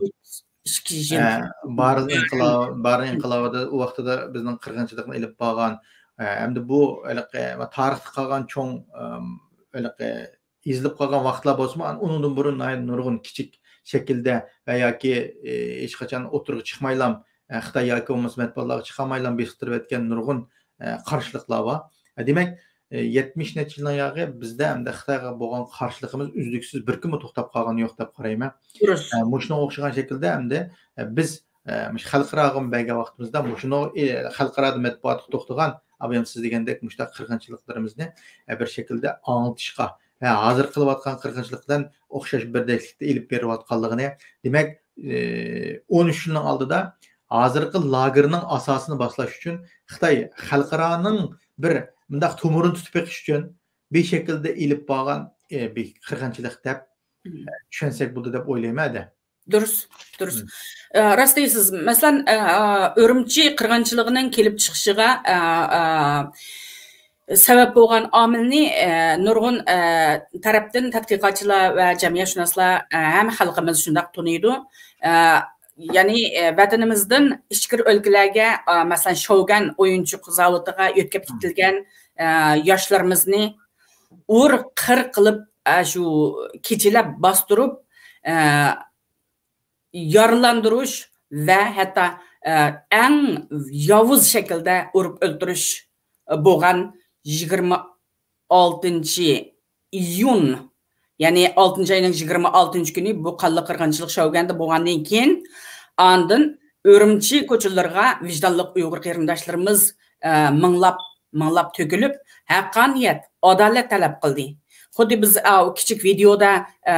ئىككى يۈز يىل. ئە، بارىل ئىنقىلابى، بارىل ئىنقىلابىدا ئۇ ۋاقتىدا بىزنىڭ قىرغىنچىلىقنى ئېلىپ بارغان، ئە، ئەمدى بۇ ھېلىقى تارىختا قالغان چوڭ، ئەم، ھېلىقى يېزىلىپ قالغان ۋاقىتلار بولسىمۇ، ئۇنىڭدىن بۇرۇن ناھايىتى نۇرغۇن كىچىك شەكىلدە ۋە ياكى، ئى، ھېچقاچان ئوتتۇرىغا چىقمايلام، ئە، خىتاي ياكى بولمىسا مەتبۇئاتلارغا چىقالمايلام بېسىقتۇرۇۋەتكەن نۇرغۇن، ئە، قارشىلىقلار بار. ئە، دېمەك، ئى، يەتمىش نەچچە يىلنىڭ ياغى بىزدە ئەمدى خىتايغا بولغان قارشىلىقىمىز ئۈزلۈكسىز بىر كۈنمۇ توختاپ قالغىنى يوق دەپ قارايمەن. دۇرۇس. ئە، مۇشۇنىڭغا ئوخشىغان شەكىلدە ئەمدى، ئە، بىز، ئە، مۇشۇ خەلقئاراغا بەرگەن ۋاقتىمىزدا مۇشۇنىڭ، ئى، خەلقئارادا مەتبۇئاتقا توختىغان، ئابايام سىز دېگەندەك مۇشۇنداق قىرغىنچىلىقلىرىمىزنى، ئە، بىر شەكىلدە ئاڭلىتىشقا ۋە ھازىر قىلىۋاتقان قىرغىنچىلىق بىلەن ئوخشاش بىردەكلىكتە ئېلىپ بېرىۋاتقانلىقىنى، دېمەك، ئون ئۈچ يىلنىڭ ئالدىدا ھازىرقى لاگېرنىڭ ئاساسىنى باسلاش ئۈچۈن خىتاي خەلقئارانىڭ بىر مۇنداق تومۇرىنى تۇتۇپ بېقىش ئۈچۈن بىر شەكىلدە ئېلىپ بارغان، ئى، بىر قىرغىنچىلىق دەپ، ئە، چۈشەنسەك بولىدۇ دەپ ئويلايمەن ھەدە. دۇرۇس، دۇرۇس. ئە، راست دەيسىز. مەسىلەن، ئە، ئە، ئۈرۈمچى قىرغىنچىلىقىنىڭ كېلىپ چىقىشىغا، ئە، ئە، سەۋەب بولغان ئامىلنى، ئە، نۇرغۇن، ئە، تەرەپتىن تەتقىقاتچىلار ۋە جەمئىيەتشۇناسلار، ئە، ھەم خەلقىمىز شۇنداق تونۇيدۇ. ئە، يەنى، ئە، ۋەتىنىمىزدىن ئىچكىرى ئۆلكىلەرگە، ئە، مەسىلەن، شوگەن ئويۇنچۇق زاۋۇتىغا يۆتكەپ كېتىلگەن، ئە، ياشلىرىمىزنى ئۇر قىر قىلىپ، ئە، شۇ كېچىلەپ باستۇرۇپ، ئە، يارىلاندۇرۇش ۋە ھەتتا، ئە، ئەڭ ياۋۇز شەكىلدە ئۇرۇپ ئۆلتۈرۈش، ئە، بولغان يىگىرمە ئالتىنچى ئىيۇن، يەنى ئالتىنچى ئاينىڭ يىگىرمە ئالتىنچى كۈنى بۇ قانلىق قىرغىنچىلىق شوگەندە بولغاندىن كېيىن، ئاندىن ئۈرۈمچى كوچىلىرىغا ۋىجدانلىق ئۇيغۇر قېرىنداشلىرىمىز، ئە، مىڭلاپ، مىڭلاپ تۆكۈلۈپ، ھەققانىيەت، ئادالەت تەلەپ قىلدى. خۇددى بىز، ئە، كىچىك ۋىدېئودا، ئە،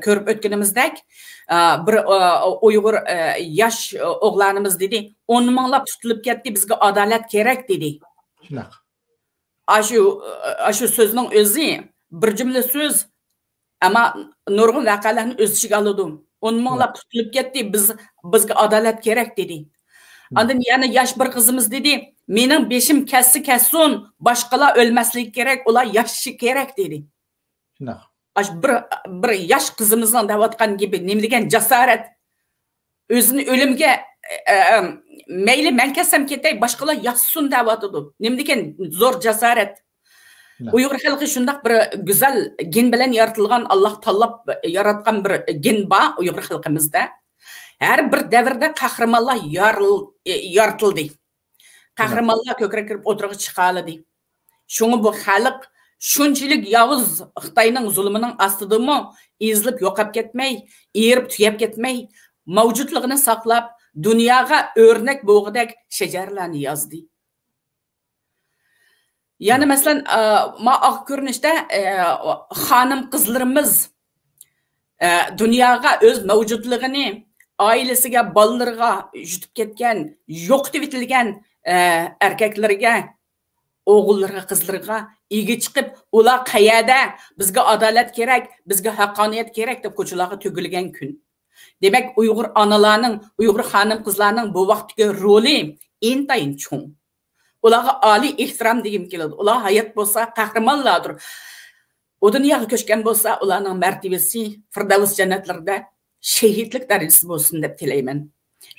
كۆرۈپ ئۆتكىنىمىزدەك، ئە، بىر، ئە، ئۇيغۇر، ئە، ياش ئوغلانىمىز دېدى، «ئون مىڭلاپ تۇتۇلۇپ كەتتى، بىزگە ئادالەت كېرەك» دېدى. شۇنداق. ئاشۇ، ئاشۇ سۆزنىڭ ئۆزى بىر جۈملە سۆز، ئەمما نۇرغۇن ۋەقەلەرنى ئۆز ئىچىگە ئالىدۇ. «ئون مىڭلاپ تۇتۇلۇپ كەتتى، بىز، بىزگە ئادالەت كېرەك» دېدى. ئاندىن يەنە ياش بىر قىزىمىز دېدى، «مېنىڭ بېشىم كەتسە كەتسۇن، باشقىلار ئۆلمەسلىكى كېرەك، ئۇلار ياشىشى كېرەك» دېدى. شۇنداق. ئاشۇ بىر، بىر ياش قىزىمىزنىڭ دەۋاتقان گېپى، نېمە دېگەن جاسارەت؟ ئۆزىنى ئۆلۈمگە، ئە، ئە، مەيلى مەن كەتسەم كېتەي، باشقىلار ياشىسۇن دەۋاتىدۇ. نېمە دېگەن زور جاسارەت. ئۇيغۇر خەلقى شۇنداق بىر گۈزەل گېن بىلەن يارىتىلغان، ئاللاھ تاللاپ ياراتقان بىر گېن بار ئۇيغۇر خەلقىمىزدە. ھەر بىر دەۋردە قەھرىمانلار يارىل-، يارىتىلدى. قەھرىمانلار كۆكرەك كېرىپ ئوتتۇرىغا چىقالىدى. شۇڭا بۇ خەلق شۇنچىلىك ياۋۇز خىتاينىڭ زۇلۇمىنىڭ ئاستىدىمۇ ئېزىلىپ يوقاپ كەتمەي، ئېرىپ تۈگەپ كەتمەي، مەۋجۇتلۇقىنى ساقلاپ، دۇنياغا ئۆرنەك بولغۇدەك شەجەرىلەرنى يازدى. يەنە مەسىلەن، ئە، ما ئاق كۆرۈنۈشتە، ئە، خانىم قىزلىرىمىز، ئە، دۇنياغا ئۆز مەۋجۇتلۇقىنى، ئائىلىسىگە، بالىلىرىغا يۈتۈپ كەتكەن، يوقىتىۋېتىلگەن، ئە، ئەركەكلىرىگە، ئوغۇللىرىغا، قىزلىرىغا ئىگە چىقىپ، ئۇلار قەيەردە، بىزگە ئادالەت كېرەك، بىزگە ھەققانىيەت كېرەك دەپ كوچىلارغا تۆكۈلگەن كۈن. دېمەك، ئۇيغۇر ئانىلارنىڭ، ئۇيغۇر خانىم-قىزلارنىڭ بۇ ۋاقىتتىكى رولى ئىنتايىن چوڭ. ئۇلارغا ئالىي ئېھتىرام دېگۈم كېلىدۇ. ئۇلار ھايات بولسا، قەھرىمانلاردۇر. ئۇ دۇنياغا كۆچكەن بولسا، ئۇلارنىڭ مەرتىۋىسى فىردەۋس جەننەتلىرىدە شېھىتلىك دەرىجىسى بولسۇن دەپ تىلەيمەن.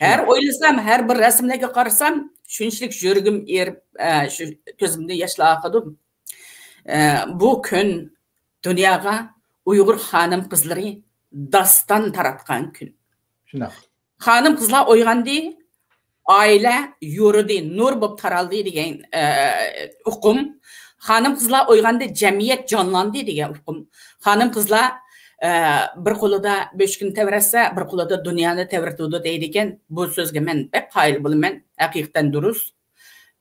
ھەر ئويلىسام، ھەر بىر رەسىملەرگە قارىسام، شۇنچىلىك يۈرىكىم ئېرىپ، ئە، شۇ كۆزۈمدىن ياشلار ئاقىدۇ. ئە، بۇ كۈن دۇنياغا ئۇيغۇر خانىم-قىزلىرى داستان تاراتقان كۈن. شۇنداق. خانىم-قىزلار ئويغاندى، ئائىلە يورۇدى، نۇر بولۇپ تارالدى دېگەن، ئە، ئۇقۇم. خانىم-قىزلار ئويغاندى، جەمئىيەت جانلاندى دېگەن ئۇقۇم. خانىم-قىزلار، ئە، بىر قولىدا بۆشۈكنى تەۋرەتسە، بىر قولىدا دۇنيانى تەۋرىتىدۇ دەيدىكەن. بۇ سۆزگە مەن بەك قايىل بولىمەن. ھەقىقەتەن دۇرۇس.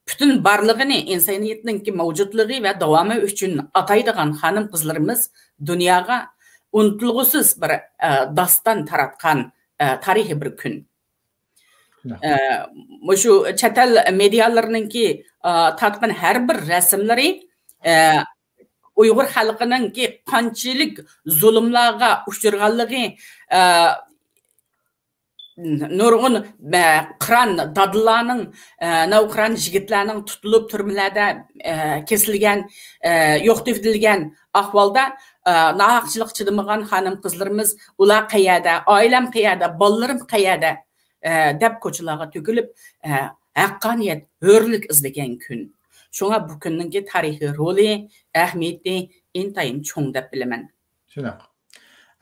پۈتۈن بارلىقىنى ئىنسانىيەتنىڭكى مەۋجۇتلۇقى ۋە داۋامى ئۈچۈن ئاتايدىغان خانىم-قىزلىرىمىز دۇنياغا ئۇنتۇلغۇسىز بىر، ئە، داستان تاراتقان، ئە، تارىخىي بىر كۈن. شۇنداق. ئە، مۇشۇ چەت ئەل مېدىيالىرىنىڭكى، ئە، تارتقان ھەر بىر رەسىملىرى، ئە، ئۇيغۇر خەلقىنىڭكى قانچىلىك زۇلۇملارغا ئۇچرىغانلىقى، ئە، نۇرغۇن، ئە، قىران دادىلارنىڭ، ئە، نەۋقىران يىگىتلەرنىڭ تۇتۇلۇپ تۈرمىلەردە، ئە، كېسىلگەن، ئە، يوقىتىۋېتىلگەن ئەھۋالدا، ئە، ناھەقچىلىققا چىدىمىغان خانىم-قىزلىرىمىز، ئۇلار قەيەردە، ئائىلەم قەيەردە، بالىلىرىم قەيەردە، ئە، دەپ كوچىلارغا تۆكۈلۈپ، ئە، ھەققانىيەت، ھۆرلۈك ئىزدىگەن كۈن. شۇڭا بۇ كۈننىڭكى تارىخىي رولى، ئەھمىيىتى ئىنتايىن چوڭ دەپ بىلىمەن. شۇنداق.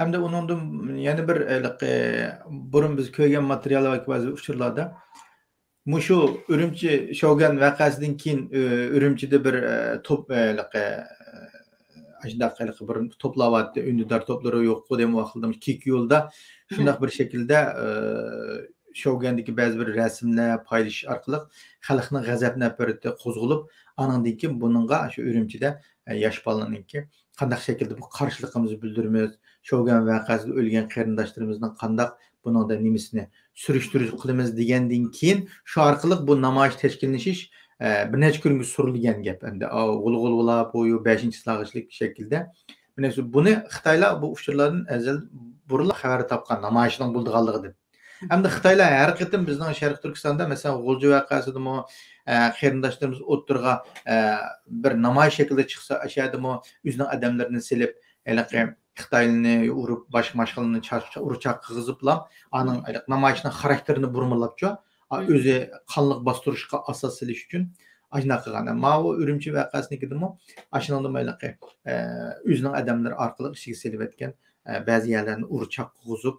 ھەمدە ئۇنىڭدىن يەنە بىر، ھېلىقى، بۇرۇن بىز كۆرگەن ماتېرىيال ۋە بەزى ئۇچۇرلاردا مۇشۇ ئۈرۈمچى شوگەن ۋەقەسىدىن كېيىن، ئۈ-، ئۈرۈمچىدە بىر، ئە، توپ، ھېلىقى، ئە، ئاشۇنداق ھېلىقى بىر توپلاۋاتتى، ئۈندىدار توپلىرى يوققۇ دېمە ۋاقتىدا كېكە يولدا شۇنداق بىر شەكىلدە، ئە، شوگەندىكى بەزى بىر رەسىملەر پايلىشىش ئارقىلىق خەلقنىڭ غەزەپ نەپرىتى قوزغىلىپ، ئانىڭدىن كېيىن بۇنىڭغا شۇ ئۈرۈمچىدە، ئە، ياش بالىنىڭكى قانداق شەكىلدە بۇ قارشىلىقىمىزنى بىلدۈرىمىز، شوگەن ۋەقەسىدە ئۆلگەن قېرىنداشلىرىمىزنىڭ قانداق بۇنىڭدا نېمىسىنى سۈرۈشتۈرۈش قىلىمىز دېگەندىن كېيىن، شۇ ئارقىلىق بۇ نامايىش تەشكىللىنىش، ئە، بىر نەچچە كۈنگە سۈرۈلگەن گەپ. ئەمدى، ئا، غۇلغۇلا بويى بەشىنچى ساغىشلىق شەكىلدە. مانا شۇ، بۇنى خىتايلار بۇ ئۇچۇرلاردىن ئەزەل بۇرۇنلا خەۋەر تاپقان، نامايىشنىڭ بولىدىغانلىقىدىن. ئەمدى خىتايلار ھەر قېتىم بىزنىڭ شەرقىي تۈركىستاندا، مەسىلەن، غۇلجا ۋەقەسىدىمۇ، ئە، قېرىنداشلىرىمىز ئوتتۇرىغا، ئە، بىر نامايىش شەكلىدە چىقسا، ئاشۇ يەردىمۇ ئۆزىنىڭ ئادەملىرىنى سېلىپ، ھېلىقى خىتايلىنى ئۇرۇپ، باشقا، باشقىلارنى چا-، چا-، ئۇرۇ چاق قىلغۇزۇپلا، ئانىڭ ھېلىقى نامايىشنىڭ خاراكتېرىنى بۇرمىلاپچۇ، ئا، ئۆزى قانلىق باستۇرۇشقا ئاساس سېلىش ئۈچۈن ئاشۇنداق قىلغان. ماۋۇ ئۈرۈمچى ۋەقەسىنىڭكىدىمۇ ئاشۇنىڭدىمۇ ھېلىقى، ئە، ئۆزىنىڭ ئادەملىرى ئارقىلىق ئىچىگە سېلىۋەتكەن، ئە، بەزى يەرلەرنى ئۇرۇ چاق قىلغۇزۇپ،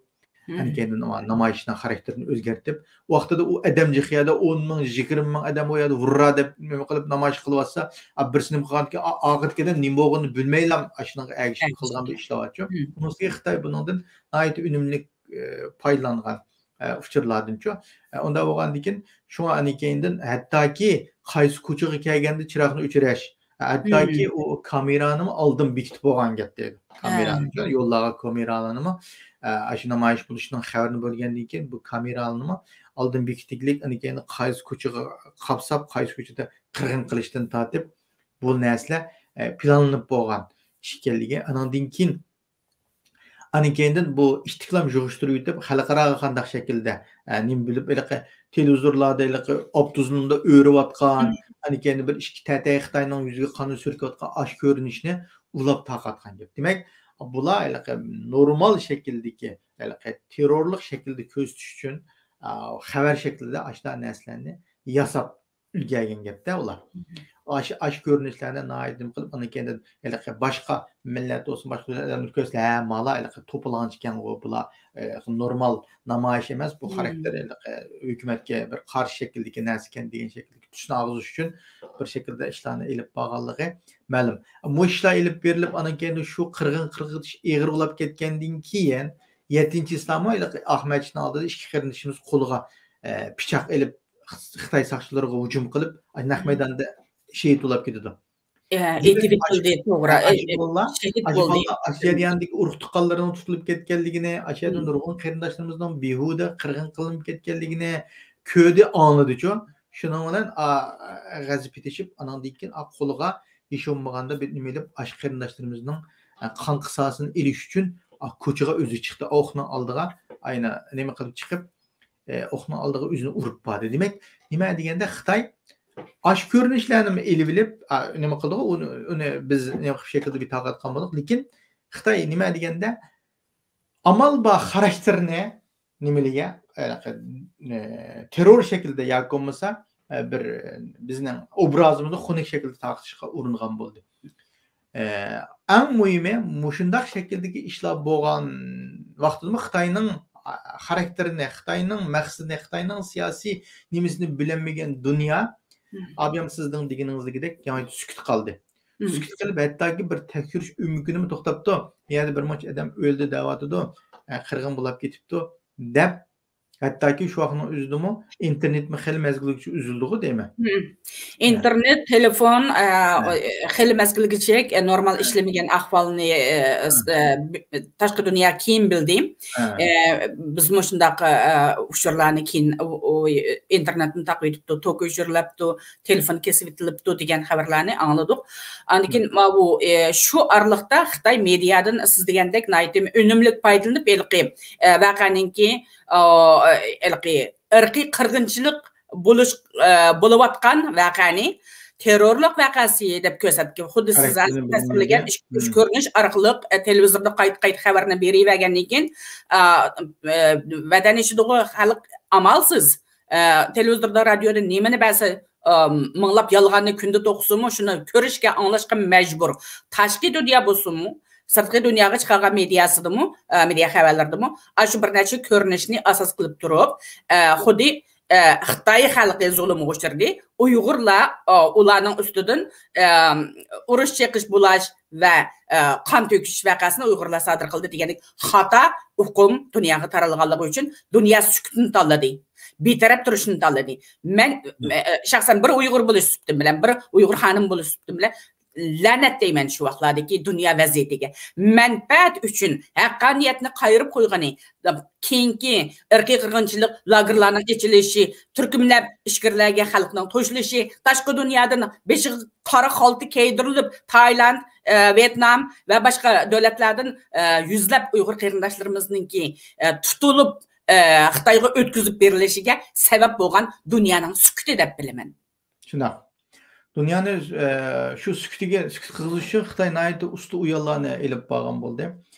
ئەنكەينىن نامايىشنىڭ خاراكتېرىنى ئۆزگەرتىپ، ۋاقتىدا ئۇ ئادەم جىق يەردە ئون مىڭ، يىگىرمە مىڭ ئادەم ئۇ يەردە ۋۇررا دەپ نېمە قىلىپ نامايىش قىلىۋاتسا، ئا، بىرسى نېمە قىلغانكىن، ئا-، ئاخىرىدا نېمە بولغىنىنى بىلمەيلا ئاشۇنىڭغا ئەگىشىپ قىلغان بىر ئىشلار بارچۇ. ئۇنىڭ ئۈستىگە خىتاي بۇنىڭدىن ناھايىتى ئۈنۈملۈك، ئە، پايدىلانغان، ئە، ئۇچۇرلاردىنچۇ. ئە، ئۇنداق بولغاندىن كېيىن، شۇڭا ئەنكەينىدىن ھەتتاكى قايسى كوچىغا كەلگەندە چىراغنى ئۆچۈرەش، ھەتتاكى ئۇ كامېرانىمۇ ئالدىن بېكىتىپ بولغان گەپ دەيدۇ. كامېرانى، يوللارغا كامېرالارنىمۇ، ئە، ئاشۇ نامايىش بولۇشىنىڭ خەۋىرىنى بۆلگەندىن كېيىن، بۇ كامېرالارنىمۇ ئالدىن بېكىتىگلىك، ئاندىن كېيىن قايسى كوچىغا قاپساپ، قايسى كوچىدا قىرغىن قىلىشتىن تارتىپ، بۇ نەرسىلەر، ئە، پىلانلىنىپ بولغان ئىش ئىكەنلىكى. ئانىڭدىن كېيىن ئاندىن كېيىندىن بۇ ئىتتىكلام يىغىشتۇرۇۋېتىپ، خەلقئاراغا قانداق شەكىلدە، ئە، نېمە بىلىپ، ھېلىقى تېلېۋىزورلاردا ھېلىقى ئاپتوزنىمدا ئۆرۈۋاتقان، ئاندىن كېيىن بىر ئىككى تەتەي خىتاينىڭ يۈزىگە قاننى سۈركۈۋاتقان ئاشۇ كۆرۈنۈشنى ئۇلاپ تارقاتقان گەپ. دېمەك، بۇلار ھېلىقى نورمال شەكىلدىكى، ھېلىقى تېررورلۇق شەكلىدە كۆرسىتىش ئۈچۈن، ئا، خەۋەر شەكلىدە ئاشۇنداق نەرسىلەرنى ياساپ ئۈلگەرگەن گەپتە ئۇلار. ئاشۇ، ئاشۇ كۆرۈنۈشلەرنى ناھايىتى نېمە قىلىپ، ئاندىن كېيىن ھېلىقى باشقا مىللەت بولسۇن، باشقا ئادەملەر كۆرسە، ھە، مالا ھېلىقى توپىلاڭچىكەنغۇ، بۇلار، ئە، نورمال نامايىش ئەمەس، بۇ خاراكتېر ھېلىقى ھۆكۈمەتكە بىر قارشى شەكىلدىكى نەرسىكەن دېگەن شەكىلدىكى چۈشنى ئالغۇزۇش ئۈچۈن بىر شەكىلدە ئىشلارنى ئېلىپ بارغانلىقى مەلۇم. مۇشۇ ئىشلار ئېلىپ بېرىلىپ، ئاندىن كېيىن شۇ قىرغىن قىرغىتىش ئېغىر بولاپ كەتكەندىن كېيىن، يەتتىنچى ئىسلاممۇ ھېلىقى ئاق مەسچىتنىڭ ئالدىدا ئىككى قېرىندىشىمىز قولىغا، ئە، پىچاق ئېلىپ، خىتاي ساقچىلىرىغا ھۇجۇم قىلىپ، نەق مەيداندا شېھىت بولاپ كېتىدۇ. ئە، ئېتىۋېتىلدى، توغرا. ئە، ئاشۇ ئە، ئە، بالىلار، شېھىت ئاشۇ بولدى. بالىلار ئاشۇ جەرياندىكى ئۇرۇق تۇغقانلىرىنىڭ تۇتۇلۇپ كەتكەنلىكىنى، ئاشۇ يەردە نۇرغۇن قېرىنداشلىرىمىزنىڭ بىھۇدە قىرغىن قىلىنىپ كەتكەنلىكىنى كۆردى، ئاڭلىدىچۇ. شۇنىڭ بىلەن، ئا، غەزىپى تېشىپ، ئانىڭدىن كېيىن، ئا، قولىغا ھېچ بولمىغاندا بىر نېمە ئېلىپ، ئاشۇ قېرىنداشلىرىمىزنىڭ، ئە، قان قىساسىنى ئېلىش ئۈچۈن، ئا، كوچىغا ئۆزى چىقتى. ئوقنىڭ ئالدىغا، ئاينا نېمە قىلىپ چىقىپ، ئە، ئوقنىڭ ئالدىغا ئۆزىنى ئۇرۇپ باردى. دېمەك، نېمە دېگەندە، خىتاي ئاشۇ كۆرۈنۈشلەرنىمۇ ئېلىۋېلىپ، ئا، نېمە قىلدىغۇ، ئۇنى، ئۇنى بىز نېمە قىلىپ شەكىلدە بىر تاقاتقان بولدۇق. لېكىن خىتاي نېمە دېگەندە، ئامال بار خاراكتېرنى نېمىلىگە، ئە، تېررور شەكلىدە ياكى بولمىسا، ئە، بىر بىزنىڭ ئوبرازىمىزنى خۇنۈك شەكلىدە تارقىتىشقا ئۇرۇنغان بولدى. ئە، ئەڭ مۇھىمى، مۇشۇنداق شەكىلدىكى ئىشلار بولغان ۋاقتىدىمۇ خىتاينىڭ، ئا، خاراكتېرىنى، خىتاينىڭ مەقسىتىنى، خىتاينىڭ سىياسىي نېمىسىنى بىلەلمىگەن دۇنيا، ئابىيام سىزنىڭ دېگىنىڭىزدىكىدەك ناھايىتى سۈكۈت قالدى. سۈكۈت قىلىپ، ھەتتاكى بىر تەكشۈرۈش ئۆمىكىنىمۇ توختاپتۇ. يەنە بىر مۇنچە ئادەم ئۆلدى دەۋاتىدۇ، ئە، قىرغىن بولاپ كېتىپتۇ دەپ، ھەتتاكى شۇ ۋاقىتنىڭ ئۆزىدىمۇ ئىنتېرنېتمۇ خېلى مەزگىلگىچە ئۈزۈلدىغۇ دەيمەن. ئىنتېرنېت، تېلېفون، ئە، خېلى مەزگىلگىچە، ئە، نورمال ئىشلىمىگەن ئەھۋالنى، ئە، ئە، تاشقى دۇنيا كېيىن بىلدى. ئە، بىزمۇ شۇنداق، ئە، ئۇچۇرلارنى كېيىن ئۇ، ئۇ، ئىنتېرنېتنى تاقىۋېتىپتۇ، توك ئۆچۈرۈلۈپتۇ، تېلېفون كېسىۋېتىلىپتۇ دېگەن خەۋەرلەرنى ئاڭلىدۇق. ئاندىن كېيىن ماۋۇ، ئە، شۇ ئارىلىقتا خىتاي مېدىيادىن سىز دېگەندەك ناھايىتى ئۈنۈملۈك پايدىلىنىپ، ھېلىقى، ئە، ۋەقەنىڭكى، ئا، ھېلىقى ئىرقىي قىرغىنچىلىق بولۇش، ئە، بولۇۋاتقان ۋەقەنى تېررورلۇق ۋەقەسى دەپ كۆرسەتكەن. خۇددى سىز ھازىر تەسۋىرلىگەن ئۈچ، ئۈچ كۆرۈنۈش ئارقىلىق، ئە، تېلېۋىزوردا قايتا-قايتا خەۋەرنى بېرىۋەرگەندىن كېيىن، ئا، ئە، ۋەتەن ئىچىدىغۇ خەلق ئامالسىز، ئە، تېلېۋىزوردا، رادىيودا نېمىنى بەرسە، ئا، مىڭلاپ يالغاننى كۈندە توقۇسىمۇ، شۇنى كۆرۈشكە، ئاڭلاشقا مەجبۇر. تاشقى دۇنيا بولسىمۇ، سىرتقى دۇنياغا چىقارغان مېدىياسىدىمۇ، ئە، مېدىيا خەۋەرلىرىدىمۇ ئاشۇ بىر نەچچە كۆرۈنۈشنى ئاساس قىلىپ تۇرۇپ، ئە، خۇددى، ئە، خىتاي خەلقى زۇلۇمغا ئۇچرىدى. ئۇيغۇرلار، ئا، ئۇلارنىڭ ئۈستىدىن، ئە، ئۇرۇش چېقىش بۇلاش ۋە، ئە، قان تۆكۈش ۋەقەسىنى ئۇيغۇرلار سادىر قىلدى دېگەندەك خاتا ئۇقۇم دۇنياغا تارالغانلىقى ئۈچۈن دۇنيا سۈكۈتنى تاللىدى. بىتەرەپ تۇرۇشنى تاللىدى. مەن، ئە، شەخسەن بىر ئۇيغۇر بولۇش سۈپىتىم بىلەن، بىر ئۇيغۇر خانىم بولۇش سۈپىتىم بىلەن لەنەت دەيمەن شۇ ۋاقىتلاردىكى دۇنيا ۋەزىيىتىگە. مەنپەئەت ئۈچۈن ھەققانىيەتنى قايرىپ قويغىنى، كېيىنكى ئىرقىي قىرغىنچىلىق لاگېرلارنىڭ ئېچىلىشى، تۈركۈملەپ ئىچكىرىلەرگە خەلقنىڭ توشۇلۇشى، تاشقى دۇنيادىن بېشىغا قارا خالتا كىيدۈرۈلۈپ، تايلاند، ئە، ۋيېتنام ۋە باشقا دۆلەتلەردىن، ئە، يۈزلەپ ئۇيغۇر قېرىنداشلىرىمىزنىڭكى، ئە، تۇتۇلۇپ، ئە، خىتايغا ئۆتكۈزۈپ بېرىلىشىگە سەۋەب بولغان دۇنيانىڭ سۈكۈتى دەپ بىلىمەن. شۇنداق. دۇنيانى، ئە، شۇ سۈكۈتىگە، سۈكۈت قىلغۇزۇش ئۈچۈن خىتاي ناھايىتى ئۇستا ئويۇنلارنى ئېلىپ بارغان بولدى.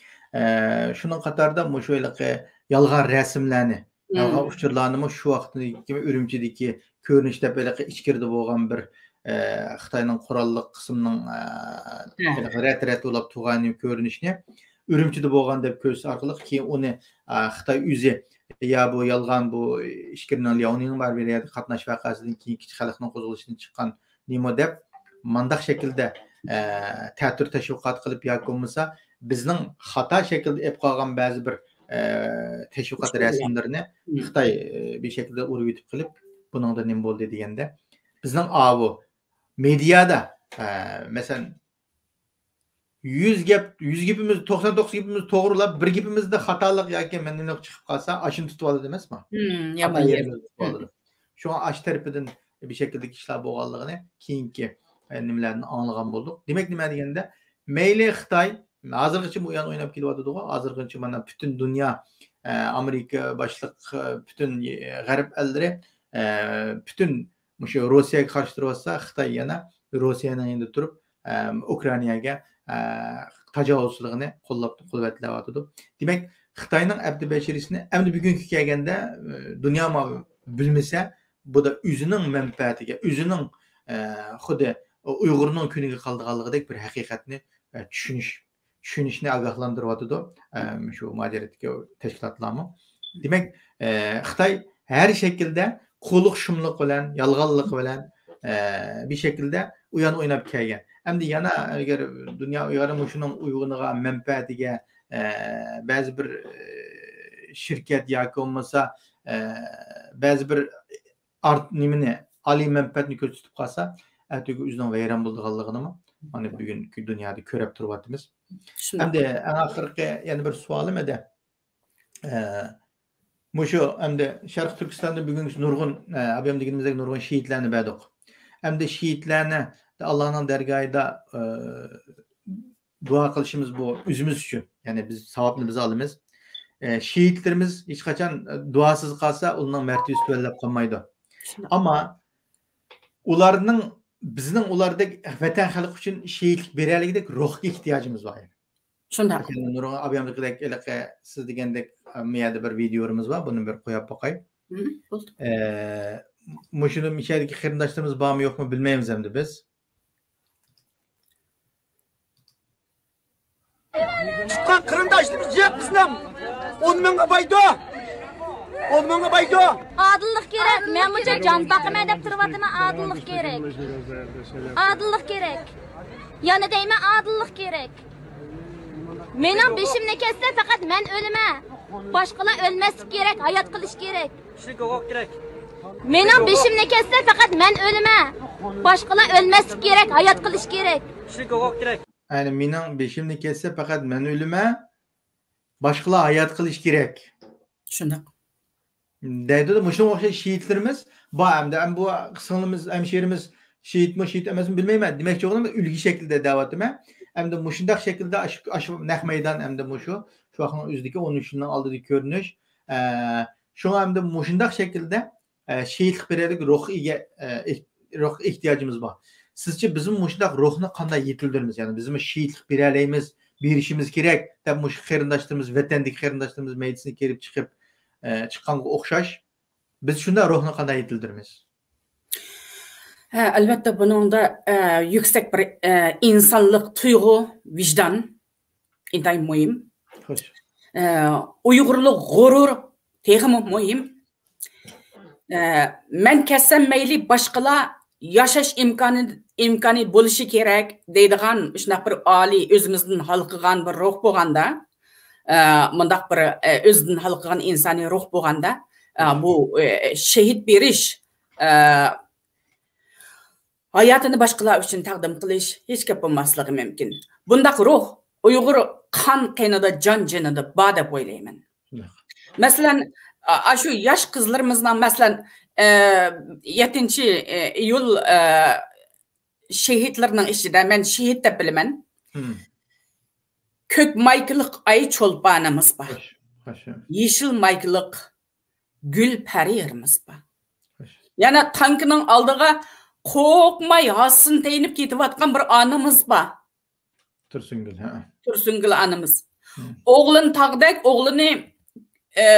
ئە، شۇنىڭ قاتارىدا مۇشۇ ھېلىقى يالغان رەسىملەرنى، يالغان ئۇچۇرلارنىمۇ شۇ ۋاقىتتىكى ئۈرۈمچىدىكى كۆرۈنۈش دەپ ھېلىقى ئىچكىرىدە بولغان بىر، ئە، خىتاينىڭ قوراللىق قىسمىنىڭ، ئە، ھېلىقى رەت-رەت بولاپ تۇرغان كۆرۈنۈشنى ئۈرۈمچىدە بولغان دەپ كۆرسىتىش ئارقىلىق كېيىن ئۇنى، ئە، خىتاي ئۆزى يا بۇ يالغان، بۇ ئىچكىرىنىڭ لياۋنىڭ بار بىر يەردە قاتناش ۋەقەسىدىن كېيىنكى خەلقنىڭ قوزغىلىشىدىن چىققان نېمە دەپ، مانداق شەكىلدە، ئە، تەتۈر تەشۋىقات قىلىپ ياكى بولمىسا بىزنىڭ خاتا شەكىلدە ئېلىپ قالغان بەزى بىر، ئە، تەشۋىقات رەسىملىرىنى خىتاي، ئە، بىر شەكىلدە ئۇرۇۋېتىپ قېلىپ، بۇنىڭدا نېمە بولدى دېگەندە، بىزنىڭ ئاۋۇ مېدىيادا، ئە، مەسىلەن، يۈز گەپ، يۈز گېپىمىز، توقسان توققۇز گېپىمىز توغرىلاپ، بىر گېپىمىزدە خاتالىق ياكى مەنىيلىق چىقىپ قالسا، ئاشۇنى تۇتۇۋالىدۇ ئەمەسمۇ؟ خاتا يەرنى تۇتۇۋالىدۇ. شۇڭا ئاشۇ تەرىپىدىن بىر شەكىلدىكى ئىشلار بولغانلىقىنى كېيىنكى، ئە، نېمىلەردىن ئاڭلىغان بولدۇق. دېمەك، نېمە دېگەندە، مەيلى خىتاي، ھازىرغىچە بۇ ئويۇن ئويناپ كېلىۋاتىدىغۇ، ھازىرغىچە مانا پۈتۈن دۇنيا، ئە، ئامېرىكا باشلىق، ئە، پۈتۈن، ئە، غەرب ئەللىرى، ئە، پۈتۈن مۇشۇ روسىيەگە قارشى تۇرۇۋاتسا، خىتاي يەنە روسىيەنىڭ يېنىدا تۇرۇپ، ئە، ئۇكرائىناگە، ئە، تاجاۋۇزچىلىقىنى قوللاپ، قوللىۋەتلەۋاتىدۇ. دېمەك، خىتاينىڭ ئەپتى بەشىرىسىنى ئەمدى بۈگۈنگە كەلگەندە، ئە، دۇنيا ما-، بىلمىسە، بۇ دا ئۆزىنىڭ مەنپەئەتىگە، ئۆزىنىڭ، ئە، خۇددى ئۇيغۇرنىڭ كۈنىگە قالىدىغانلىقىدەك بىر ھەقىقەتنى، ئە، چۈشىنىش، چۈشىنىشنى ئاگاھلاندۇرۇۋاتىدۇ، ئە، شۇ مۇھاجىرەتتىكى تەشكىلاتلارمۇ. دېمەك، ئە، خىتاي ھەر شەكىلدە قۇلۇق شۇملۇق بىلەن، يالغانلىق بىلەن، ئە، بىر شەكىلدە ئويۇن ئويناپ كەلگەن. ئەمدى يەنە ئەگەر دۇنيا ئۇيغۇرى مۇشۇنىڭ ئۇيغۇرىغا مەنپەئەتىگە، ئە، بەزى بىر، ئە، شىركەت ياكى بولمىسا، ئە، بەزى بىر ئارت-، نېمىنى، ئالىي مەنپەئەتنى كۆرسىتىپ قالسا، ئەتىگە ئۆزىنىڭ ۋەيران بولىدىغانلىقىنىمۇ مانا بۈگۈنكى دۇنيادا كۆرۈپ تۇرۇۋاتىمىز. شۇنداق. ئەمدى ئەڭ ئاخىرقى يەنە بىر سوئالىم ئىدى. ئە، مۇشۇ ئەمدى شەرقىي تۈركىستاندا بۈگۈن نۇرغۇن، ئە، ئابىيام دېگىنىمىزدەك نۇرغۇن شېھىتلەرنى بەردۇق. ئەمدى شېھىتلەرنى ئاللانىڭ دەرگاھىدا، ئە، دۇئا قىلىشىمىز بۇ ئۆزىمىز ئۈچۈن. يەنى بىز ساۋابنى بىز ئالىمىز. ئە، شېھىتلىرىمىز ھېچقاچان، ئە، دۇئاسىز قالسا، ئۇلارنىڭ مەرتىۋىسى تۆۋەنلەپ قالمايدۇ. شۇنداق. ئەمما ئۇلارنىڭ، بىزنىڭ ئۇلاردەك ۋەتەن خەلقى ئۈچۈن شېھىتلىك بېرەلىگۈدەك روھقا ئېھتىياجىمىز بار. شۇنداق. نۇرغۇن ئابىيامدىكىدەك، ھېلىقى سىز دېگەندەك، ئە، مۇ يەردە بىر ۋىدېيولىرىمىز بار. بۇنى بىر قويۇپ باقاي. مم، بولدى. ئە، مۇشۇنى ئىچەردىكى قېرىنداشلىرىمىز بارمۇ يوقمۇ بىلمەيمىز ئەمدى بىز. تۇغقان قېرىنداشلىرىمىز يىغىپ بىزنى ئون مىڭغا بايدۇ. ئون مىڭغا بايدۇ. ئادىللىق كېرەك. مەن مۇنچە جان باقىمەن دەپ تۇرۇۋاتىمەن، ئادىللىق كېرەك. ئادىللىق كېرەك. يەنە دەيمەن، ئادىللىق كېرەك. مېنىڭ بېشىمنى كەسسە، پەقەت مەن ئۆلىمەن. باشقىلار ئۆلمەسلىك كېرەك، ھايات قېلىش كېرەك. كىشىلىك ھوقۇق كېرەك. مېنىڭ بېشىمنى كەسسە، پەقەت مەن ئۆلىمەن. باشقىلار ئۆلمەسلىك كېرەك، ھايات قېلىش كېرەك. كىشىلىك ھوقۇق كېرەك. يەنى مېنىڭ بېشىمنى كەسسە، پەقەت مەن ئۆلىمەن. باشقىلار ھايات قېلىش كېرەك. شۇنداق. دەيدۇ، مۇشۇنىڭغا ئوخشاش شېھىتلىرىمىز بار. ئەمدى، ئەم، بۇ سىڭلىمىز، ھەمشىرىمىز شېھىتمۇ، شېھىت ئەمەسمۇ بىلمەيمەن. دېمەكچى بولغىنىم، ئۈلگە شەكلىدە دەۋاتىمەن. ئەمدى مۇشۇنداق شەكىلدە ئاشۇ، ئاشۇ نەق مەيدان، ئەمدى مۇشۇ، شۇ ۋاقىتنىڭ ئۆزىدىكى ئون ئۈچ يىلنىڭ ئالدىدىكى كۆرۈنۈش. ئە، شۇڭا ئەمدى مۇشۇنداق شەكىلدە، ئە، شېھىتلىق بېرەرلىك روھقا ئىگە، ئە، ئېھ-، روھقا ئېھتىياجىمىز بار. سىزچە بىزمۇ مۇشۇنداق روھنى قانداق يېتىلدۈرىمىز؟ يەنى بىزمۇ شېھىتلىق بېرەلەيمىز، بېرىشىمىز كېرەك دەپ مۇشۇ قېرىنداشلىرىمىز، ۋەتەندىكى قېرىنداشلىرىمىز مەيدىسىنى كېرىپ چىقىپ، ئە، چىققانغا ئوخشاش. بىز شۇنداق روھنى قانداق يېتىلدۈرىمىز؟ ھە، ئەلۋەتتە، بۇنىڭدا، ئە، يۈكسەك بىر، ئە، ئىنسانلىق تۇيغۇ، ۋىجدان ئىنتايىن مۇھىم. خوش. ئە، ئۇيغۇرلۇق غۇرۇر تېخىمۇ مۇھىم. ئە، مەن كەتسەم مەيلى، باشقىلار ياشاش ئىمكانى، ئىمكانى بولۇشى كېرەك دەيدىغان شۇنداق بىر ئالىي، ئۆزىمىزدىن ھالقىغان بىر روھ بولغاندا، ئە، مۇنداق بىر، ئە، ئۆزىدىن ھالقىغان ئىنسانىي روھ بولغاندا، ئە، بۇ، ئە، شېھىت بېرىش، ئە، ھاياتىنى باشقىلار ئۈچۈن تەقدىم قىلىش ھېچ گەپ بولماسلىقى مۇمكىن. بۇنداق روھ ئۇيغۇر قان قېنىدا، جان جېنىدا بار دەپ ئويلايمەن. شۇنداق. مەسىلەن، ئا-، ئاشۇ ياش قىزلىرىمىزنىڭ، مەسىلەن، ئە، يەتتىنچى، ئە، ئىيۇل، ئە، شېھىتلىرىنىڭ ئىچىدە مەن شېھىت دەپ بىلىمەن. مم. كۆك مايكىلىق ئاي چولپانىمىز بار. خوش، خوش. يېشىل مايكىلىق گۈل پەرىيىمىز بار. خوش. يەنە تانكىنىڭ ئالدىغا قورقماي ھاسىسىنى تېيىنىپ كېتىۋاتقان بىر ئانىمىز بار. تۇرسۇنگۈل، ھە. تۇرسۇنگۈل ئانىمىز. مم. ئوغلىنى تاغدەك، ئوغلىنى، ئە،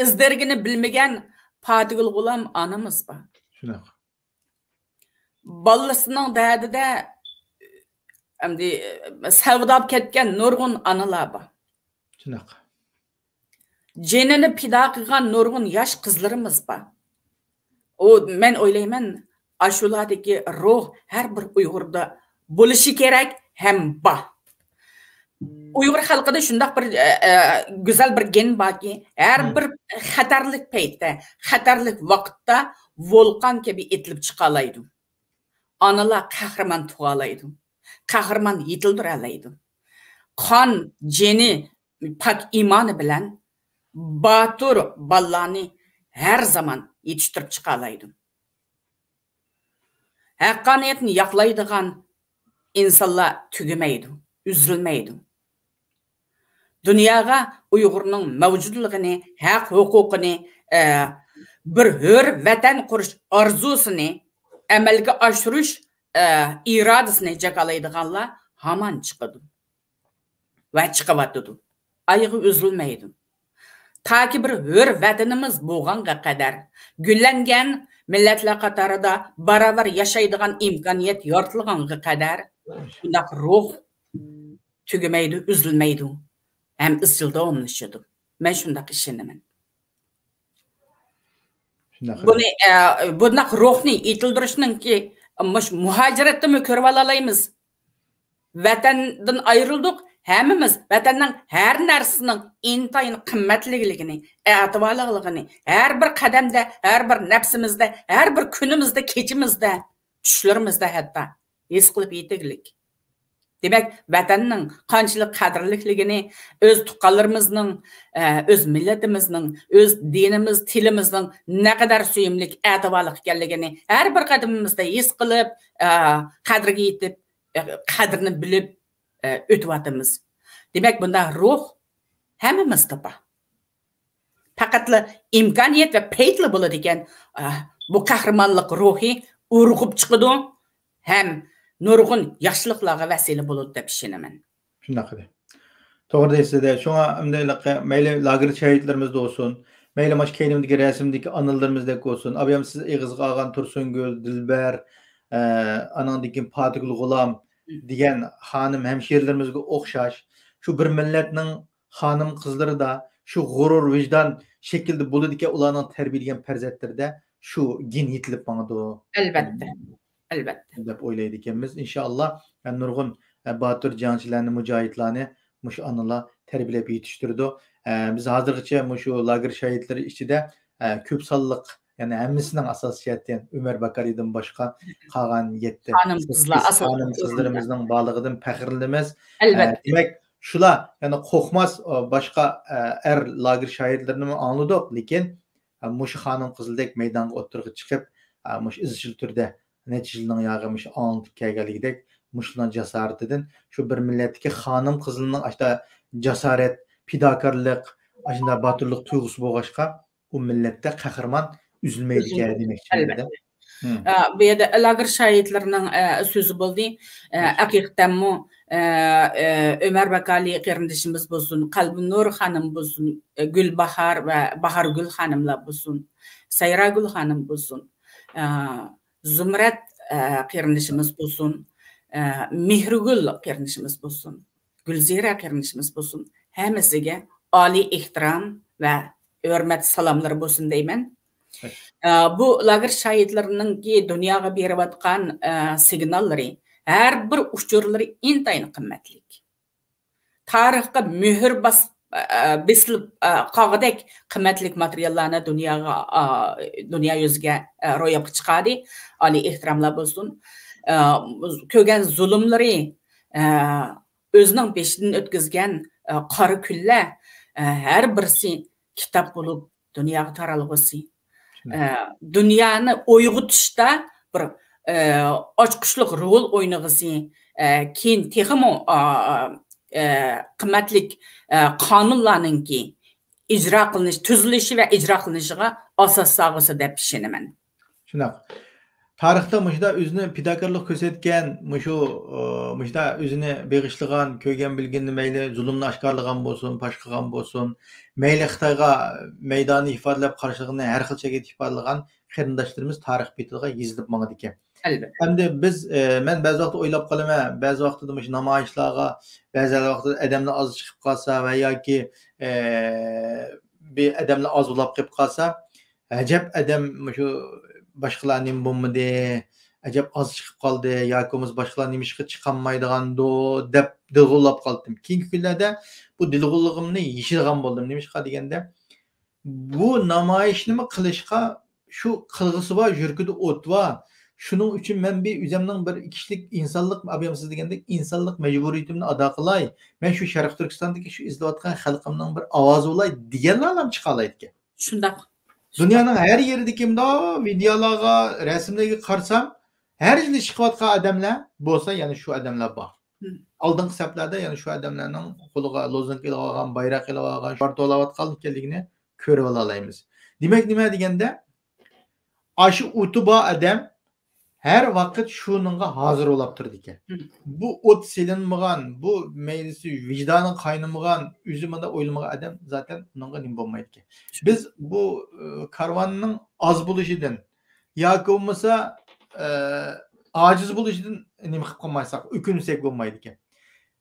ئىز دېرىكىنى بىلمىگەن پاتىگۈل غۇلام ئانىمىز بار. شۇنداق. بالىسىنىڭ دەردىدە ئەمدى سەۋداپ كەتكەن نۇرغۇن ئانىلار بار. شۇنداق. جېنىنى پىدا قىلغان نۇرغۇن ياش قىزلىرىمىز بار. ئۇ، مەن ئويلايمەن، ئاشۇلاردىكى روھ ھەر بىر ئۇيغۇردا بولۇشى كېرەك ھەم بار. ئۇيغۇر خەلقىدە شۇنداق بىر، ئە، ئە، گۈزەل بىر گېن باركى، ھەر بىر خەتەرلىك پەيتتە، خەتەرلىك ۋاقىتتا ۋولقان كەبى ئېتىلىپ چىقالايدۇ. ئانىلار قەھرىمان تۇغالايدۇ. قەھرىمان يېتىلدۈرەلەيدۇ. قان، جېنى، پاك ئىمانى بىلەن باتۇر بالىلارنى ھەر زامان يېتىشتۈرۈپ چىقالايدۇ. ھەققانىيەتنى ياقلايدىغان ئىنسانلار تۈگىمەيدۇ، ئۈزۈلمەيدۇ. دۇنياغا ئۇيغۇرنىڭ مەۋجۇتلۇقىنى، ھەق ھوقۇقىنى، ئە، بىر ھۆر ۋەتەن قۇرۇش ئارزۇسىنى ئەمەلگە ئاشۇرۇش، ئە، ئىرادىسىنى جاكالايدىغانلار ھامان چىقىدۇ ۋە چىقىۋاتىدۇ. ئايىغى ئۈزۈلمەيدۇ. تاكى بىر ھۆر ۋەتىنىمىز بولغانغا قەدەر، گۈللەنگەن مىللەتلەر قاتارىدا باراۋەر ياشايدىغان ئىمكانىيەت يارىتىلغانغا قەدەر، بۇنداق روھ تۈگىمەيدۇ، ئۈزۈلمەيدۇ ھەم ئىزچىل داۋاملىشىدۇ. مەن شۇنداق ئىشىنىمەن. بۇنى، ئە، بۇنداق روھنى يېتىلدۈرۈشنىڭكى، مۇشۇ مۇھاجىرەتتىمۇ كۆرۈۋالالايمىز. ۋەتەندىن ئايرىلدۇق، ھەممىمىز ۋەتەننىڭ ھەر نەرسىنىڭ ئىنتايىن قىممەتلىكلىكىنى، ئەتىۋارلىقلىقىنى ھەر بىر قەدەمدە، ھەر بىر نەپسىمىزدە، ھەر بىر كۈنىمىزدە، كېچىمىزدە، چۈشلىرىمىزدە ھەتتا ھېس قىلىپ يېتەرلىك. دېمەك، ۋەتەننىڭ قانچىلىك قەدىرلىكلىكىنى، ئۆز تۇغقانلىرىمىزنىڭ، ئە، ئۆز مىللىتىمىزنىڭ، ئۆز دىنىمىز، تىلىمىزنىڭ نەقەدەر سۆيۈملۈك، ئەتىۋارلىق ئىكەنلىكىنى ھەر بىر قەدىمىمىزدە ھېس قىلىپ، ئە، قەدرىگە يېتىپ، ئە، قەدرىنى بىلىپ، ئە، ئۆتۈۋاتىمىز. دېمەك، بۇنداق روھ ھەممىمىزدە بار. پەقەتلا ئىمكانىيەت ۋە پەيتلا بولىدىكەن، ئە، بۇ قەھرىمانلىق روھى ئۇرغۇپ چىقىدۇ ھەم نۇرغۇن ياخشىلىقلارغا ۋەسىلە بولىدۇ دەپ ئىشىنىمەن. شۇنداق ئىدى. توغرا دەيسىز-دە. شۇڭا ئەمدى ھېلىقى مەيلى لاگېر شاھىتلىرىمىزدە بولسۇن، مەيلى ماشۇ كەينىمدىكى رەسىمدىكى ئانىلىرىمىزدەك بولسۇن، ئابايام سىز ئېغىزغا ئالغان تۇرسۇنگۈل، دىلبەر، ئە، ئانىڭدىن كېيىن پاتىگۈل غۇلام دېگەن خانىم ھەمشىرىلىرىمىزگە ئوخشاش، شۇ بىر مىللەتنىڭ خانىم قىزلىرىدا شۇ غۇرۇر، ۋىجدان شەكلىدە بولىدىكەن، ئۇلارنىڭ تەربىيەلىگەن پەرزەنتلىرىدە شۇ گېن يېتىلىپ ماڭىدۇ. ئەلۋەتتە. ئەلۋەتتە. دەپ ئويلايدىكەنمىز. ئىنشائاللا، نۇرغۇن، ئە، باتۇر جەڭچىلەرنى، مۇجاھىدلارنى مۇشۇ ئانىلار تەربىيەلەپ يېتىشتۈرىدۇ. ئە، بىز ھازىرغىچە مۇشۇ لاگېر شاھىتلىرى ئىچىدە، ئە، كۆپ سانلىق، يەنى ھەممىسىنىڭ ئاساسىي شەرتى ئۆمەر باكالىدىن باشقا قالغان يەتتە، خانىم قىزلار سەككىز ئاساسىي خانىم قىزلىرىمىزنىڭ بارلىقىدىن پەخىرلىنىمىز. ئەلۋەتتە. ئە، دېمەك، شۇلار، يەنى قورقماس، ئە، باشقا، ئە، ئەر لاگېر شاھىتلىرىنىمۇ ئاڭلىدۇق، لېكىن، ئە، مۇشۇ خانىم قىزلىدەك مەيدانغا ئوتتۇرىغا چىقىپ، ئە، مۇشۇ ئىزچىل تۈردە نەچچە يىلنىڭ ياغى مۇشۇ ئاڭلىتىپ كەلگەنلىكىدەك، مۇشۇلارنىڭ جاسارىتىدىن، شۇ بىر مىللەتتىكى خانىم قىزلىرىنىڭ ئاشۇنداق جاسارەت، پىداكارلىق، ئاشۇنداق باتۇرلۇق تۇيغۇسى بولغاچقا، ئۇ مىللەتتە قەھرىمان ئۈزۈلمەيدىكەن دېمەكچى. ئەلۋەتتە. ئە، بۇ يەردە لاگېر شاھىتلىرىنىڭ، ئە، سۆزى بولدى. ئە، ھەقىقەتەنمۇ، ئە، ئە، ئۆمەر باكالى قېرىندىشىمىز بولسۇن، قەلبىنۇر خانىم بولسۇن، ئە، گۈلباھار ۋە باھارگۈل خانىملار بولسۇن، سەيراگۈل خانىم بولسۇن، ئە، زۇمرەت، ئە، قېرىندىشىمىز بولسۇن، ئە، مېھرىگۈل قېرىندىشىمىز بولسۇن، گۈلزىرە قېرىندىشىمىز بولسۇن، ھەممىسىگە ئالىي ئېھتىرام ۋە ھۆرمەت سالاملىرى بولسۇن دەيمەن. ئە، بۇ لاگېر شاھىتلىرىنىڭكى دۇنياغا بېرىۋاتقان، ئە، سىگناللىرى، ھەر بىر ئۇچۇرلىرى ئىنتايىن قىممەتلىك. تارىخقا مۆھۈر باس-، ئە، بېسىلىپ، ئە، قالغۇدەك قىممەتلىك ماتېرىياللارنى دۇنياغا، ئا، دۇنيا يۈزىگە، ئە، روياپقا چىقاردى. ئالىي ئېھتىراملار بولسۇن. ئە، كۆرگەن زۇلۇملىرى، ئە، ئۆزىنىڭ بېشىدىن ئۆتكۈزگەن، ئە، قارا كۈنلەر، ئە، ھەر بىرسى كىتاب بولۇپ دۇنياغا تارالغۇسى، ئە، دۇنيانى ئويغىتىشتا بىر، ئە، ئاچقۇچلۇق رول ئوينىغۇسى، ئە، كېيىن تېخىمۇ، ئا، ئە، قىممەتلىك، ئە، قانۇنلارنىڭكى ئىجرا قىلىنىش، تۈزۈلۈشى ۋە ئىجرا قىلىنىشىغا ئاساس سالغۇسى دەپ ئىشىنىمەن. شۇنداق. تارىختا مۇشۇنداق ئۆزىنى پىداكارلىق كۆرسەتكەن، مۇشۇ، ئى، مۇشۇنداق ئۆزىنى بېغىشلىغان، كۆرگەن بىلگىنىنى مەيلى زۇلۇمنى ئاشكارىلىغان بولسۇن، پاش قىلغان بولسۇن، مەيلى خىتايغا مەيدانىي ئىپادىلەپ قارشىلىقىنى ھەر خىل چەكلىكتە ئىپادىلىغان قېرىنداشلىرىمىز تارىخ بېتىگە يېزىلىپ ماڭىدىكەن. ئەلۋەتتە. ئەمدى بىز، ئى، مەن بەزى ۋاقىتتا ئويلاپ قالىمەن، بەزى ۋاقىتتا مۇشۇ نامايىشلارغا بەزى ۋاقىتتا ئادەملەر ئاز چىقىپ قالسا ۋە ياكى، ئى، بىر ئادەملەر ئاز بولاپ قېلىپ قالسا، ئەجەب ئادەم مۇشۇ باشقىلار نېمە بولمىدى، ئەجەب ئاز چىقىپ قالدى ياكى بولمىسا باشقىلار نېمىشقا چىقالمايدىغاندۇ دەپ دىلغۇنلاپ قالدىم. كېيىنكى كۈنلەردە بۇ دىلغۇنلۇقۇمنى يېشىدىغان بولدۇم. نېمىشقا دېگەندە، بۇ نامايىشنىمۇ قىلىشقا شۇ قىلغۇسى بار، يۈرىكىدە ئوت بار. شۇنىڭ ئۈچۈن مەن بىر ئۆزۈمنىڭ بىر كىشىلىك ئىنسانلىق، ئابايام سىز دېگەندەك ئىنسانلىق مەجبۇرىيىتىمنى ئادا قىلاي. مەن شۇ شەرقىي تۈركىستاندىكى شۇ ئېزىلىۋاتقان خەلقىمنىڭ بىر ئاۋازى بولاي دېگەنلا ئادەم چىقالايدىكەن. شۇنداق. دۇنيانىڭ ھەر يېرىدىكى مۇنداق ۋىدېئولارغا، رەسىملەرگە قارىسام، ھەر يىلى چىقىۋاتقان ئادەملەر بولسا، يەنە شۇ ئادەملەر بار. مم. ئالدىنقى سەپلەردە يەنە شۇ ئادەملەرنىڭ قولىغا لوزۇنكا ئېلىۋالغان، بايراق ئېلىۋالغان، شوئار توۋلاۋاتقانلىقىنى كۆرۈۋالالايمىز. دېمەك، نېمە دېگەندە، ئاشۇ ئوتى بار ئادەم ھەر ۋاقىت شۇنىڭغا ھازىر بولاپ تۇرىدىكەن. مم. بۇ ئوت سېلىنمىغان، بۇ مەيلىسى ۋىجدانى قاينىمىغان، ئۆزى مۇنداق ئويلىمىغان ئادەم زاتەن ئۇنىڭغا نېمە بولمايدىكەن. بىز بۇ، ئى، كارۋاننىڭ ئاز بولۇشىدىن، ياكى بولمىسا، ئە، ئاجىز بولۇشىدىن نېمە قىلىپ قالمايساق، ئۆكۈنسەك بولمايدىكەن.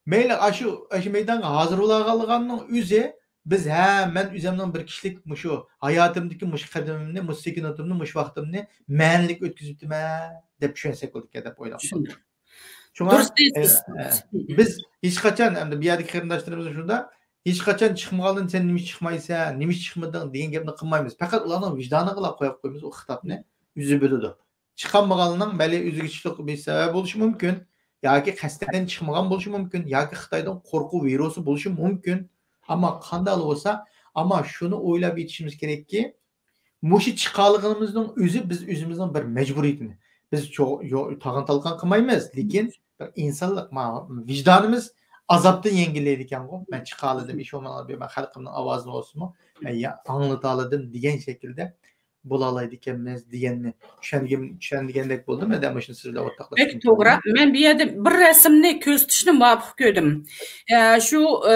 مەيلى، ئاشۇ، ئاشۇ مەيدانغا ھازىر بولالىغاننىڭ ئۆزى، بىز، ھە، مەن ئۆزۈمنىڭ بىر كىشىلىك مۇشۇ ھاياتىمدىكى مۇشۇ قەدىمىمنى، مۇشۇ سېكۇنتۇمنى، مۇشۇ ۋاقتىمنى مەنىلىك ئۆتكۈزۈپتىمەن دەپ چۈشەنسەك بولىدىكەن دەپ ئويلاپ قالدىم. شۇڭا، دۇرۇس دەيسىز. ئە، ئە، بىز ھېچقاچان، ئەمدى بۇ يەردىكى قېرىنداشلىرىمىز شۇنداق، ھېچقاچان چىقمىغاندىن سەن نېمىشقا چىقمايسەن، نېمىشقا چىقمىدىڭ دېگەن گەپنى قىلمايمىز. پەقەت ئۇلارنىڭ ۋىجدانىغىلا قويۇپ قويىمىز ئۇ خىتابنى، ئۆزى بىلىدۇ. چىقالمىغانلىقىنىڭ مەيلى ئۆزىگە چىقلىق بىر سەۋەب بولۇشى مۇمكىن، ياكى قەستەن چىقمىغان بولۇشى مۇمكىن، ياكى خىتايدىن قورقۇۋ ۋىرۇسى بولۇشى مۇمكىن. ئەمما قانداق بولسا، ئەمما شۇنى ئويلاپ يېتىشىمىز كېرەككى، مۇشۇ چىقالىغىنىمىزنىڭ ئۆزى بىز ئۆزىمىزنىڭ بىر مەجبۇرىيىتىنى. بىز چو-، يو-، تاغان-تالقان قىلمايمىز، لېكىن بىر ئىنسانلىق، ما-، ۋىجدانىمىز ئازابتىن يەڭگىللەيدىكەنغۇ. مەن چىقالىدىم، ھېچ بولمىغاندا بىر خەلقىمنىڭ ئاۋازىنى بولسىمۇ، مەن يا-، ئاڭلىتالىدىم دېگەن شەكىلدە بولالايدىكەنمىز دېگەننى چۈشەنگەن، چۈشەندۈرگەندەك بولدۇم. ھەدە مۇشۇنى سىز بىلەن ئورتاقلاشتىم. بەك توغرا. مەن بۇ يەردە بىر رەسىمنى كۆرسىتىشنى مۇۋاپىق كۆردۈم. ئە، شۇ، ئە،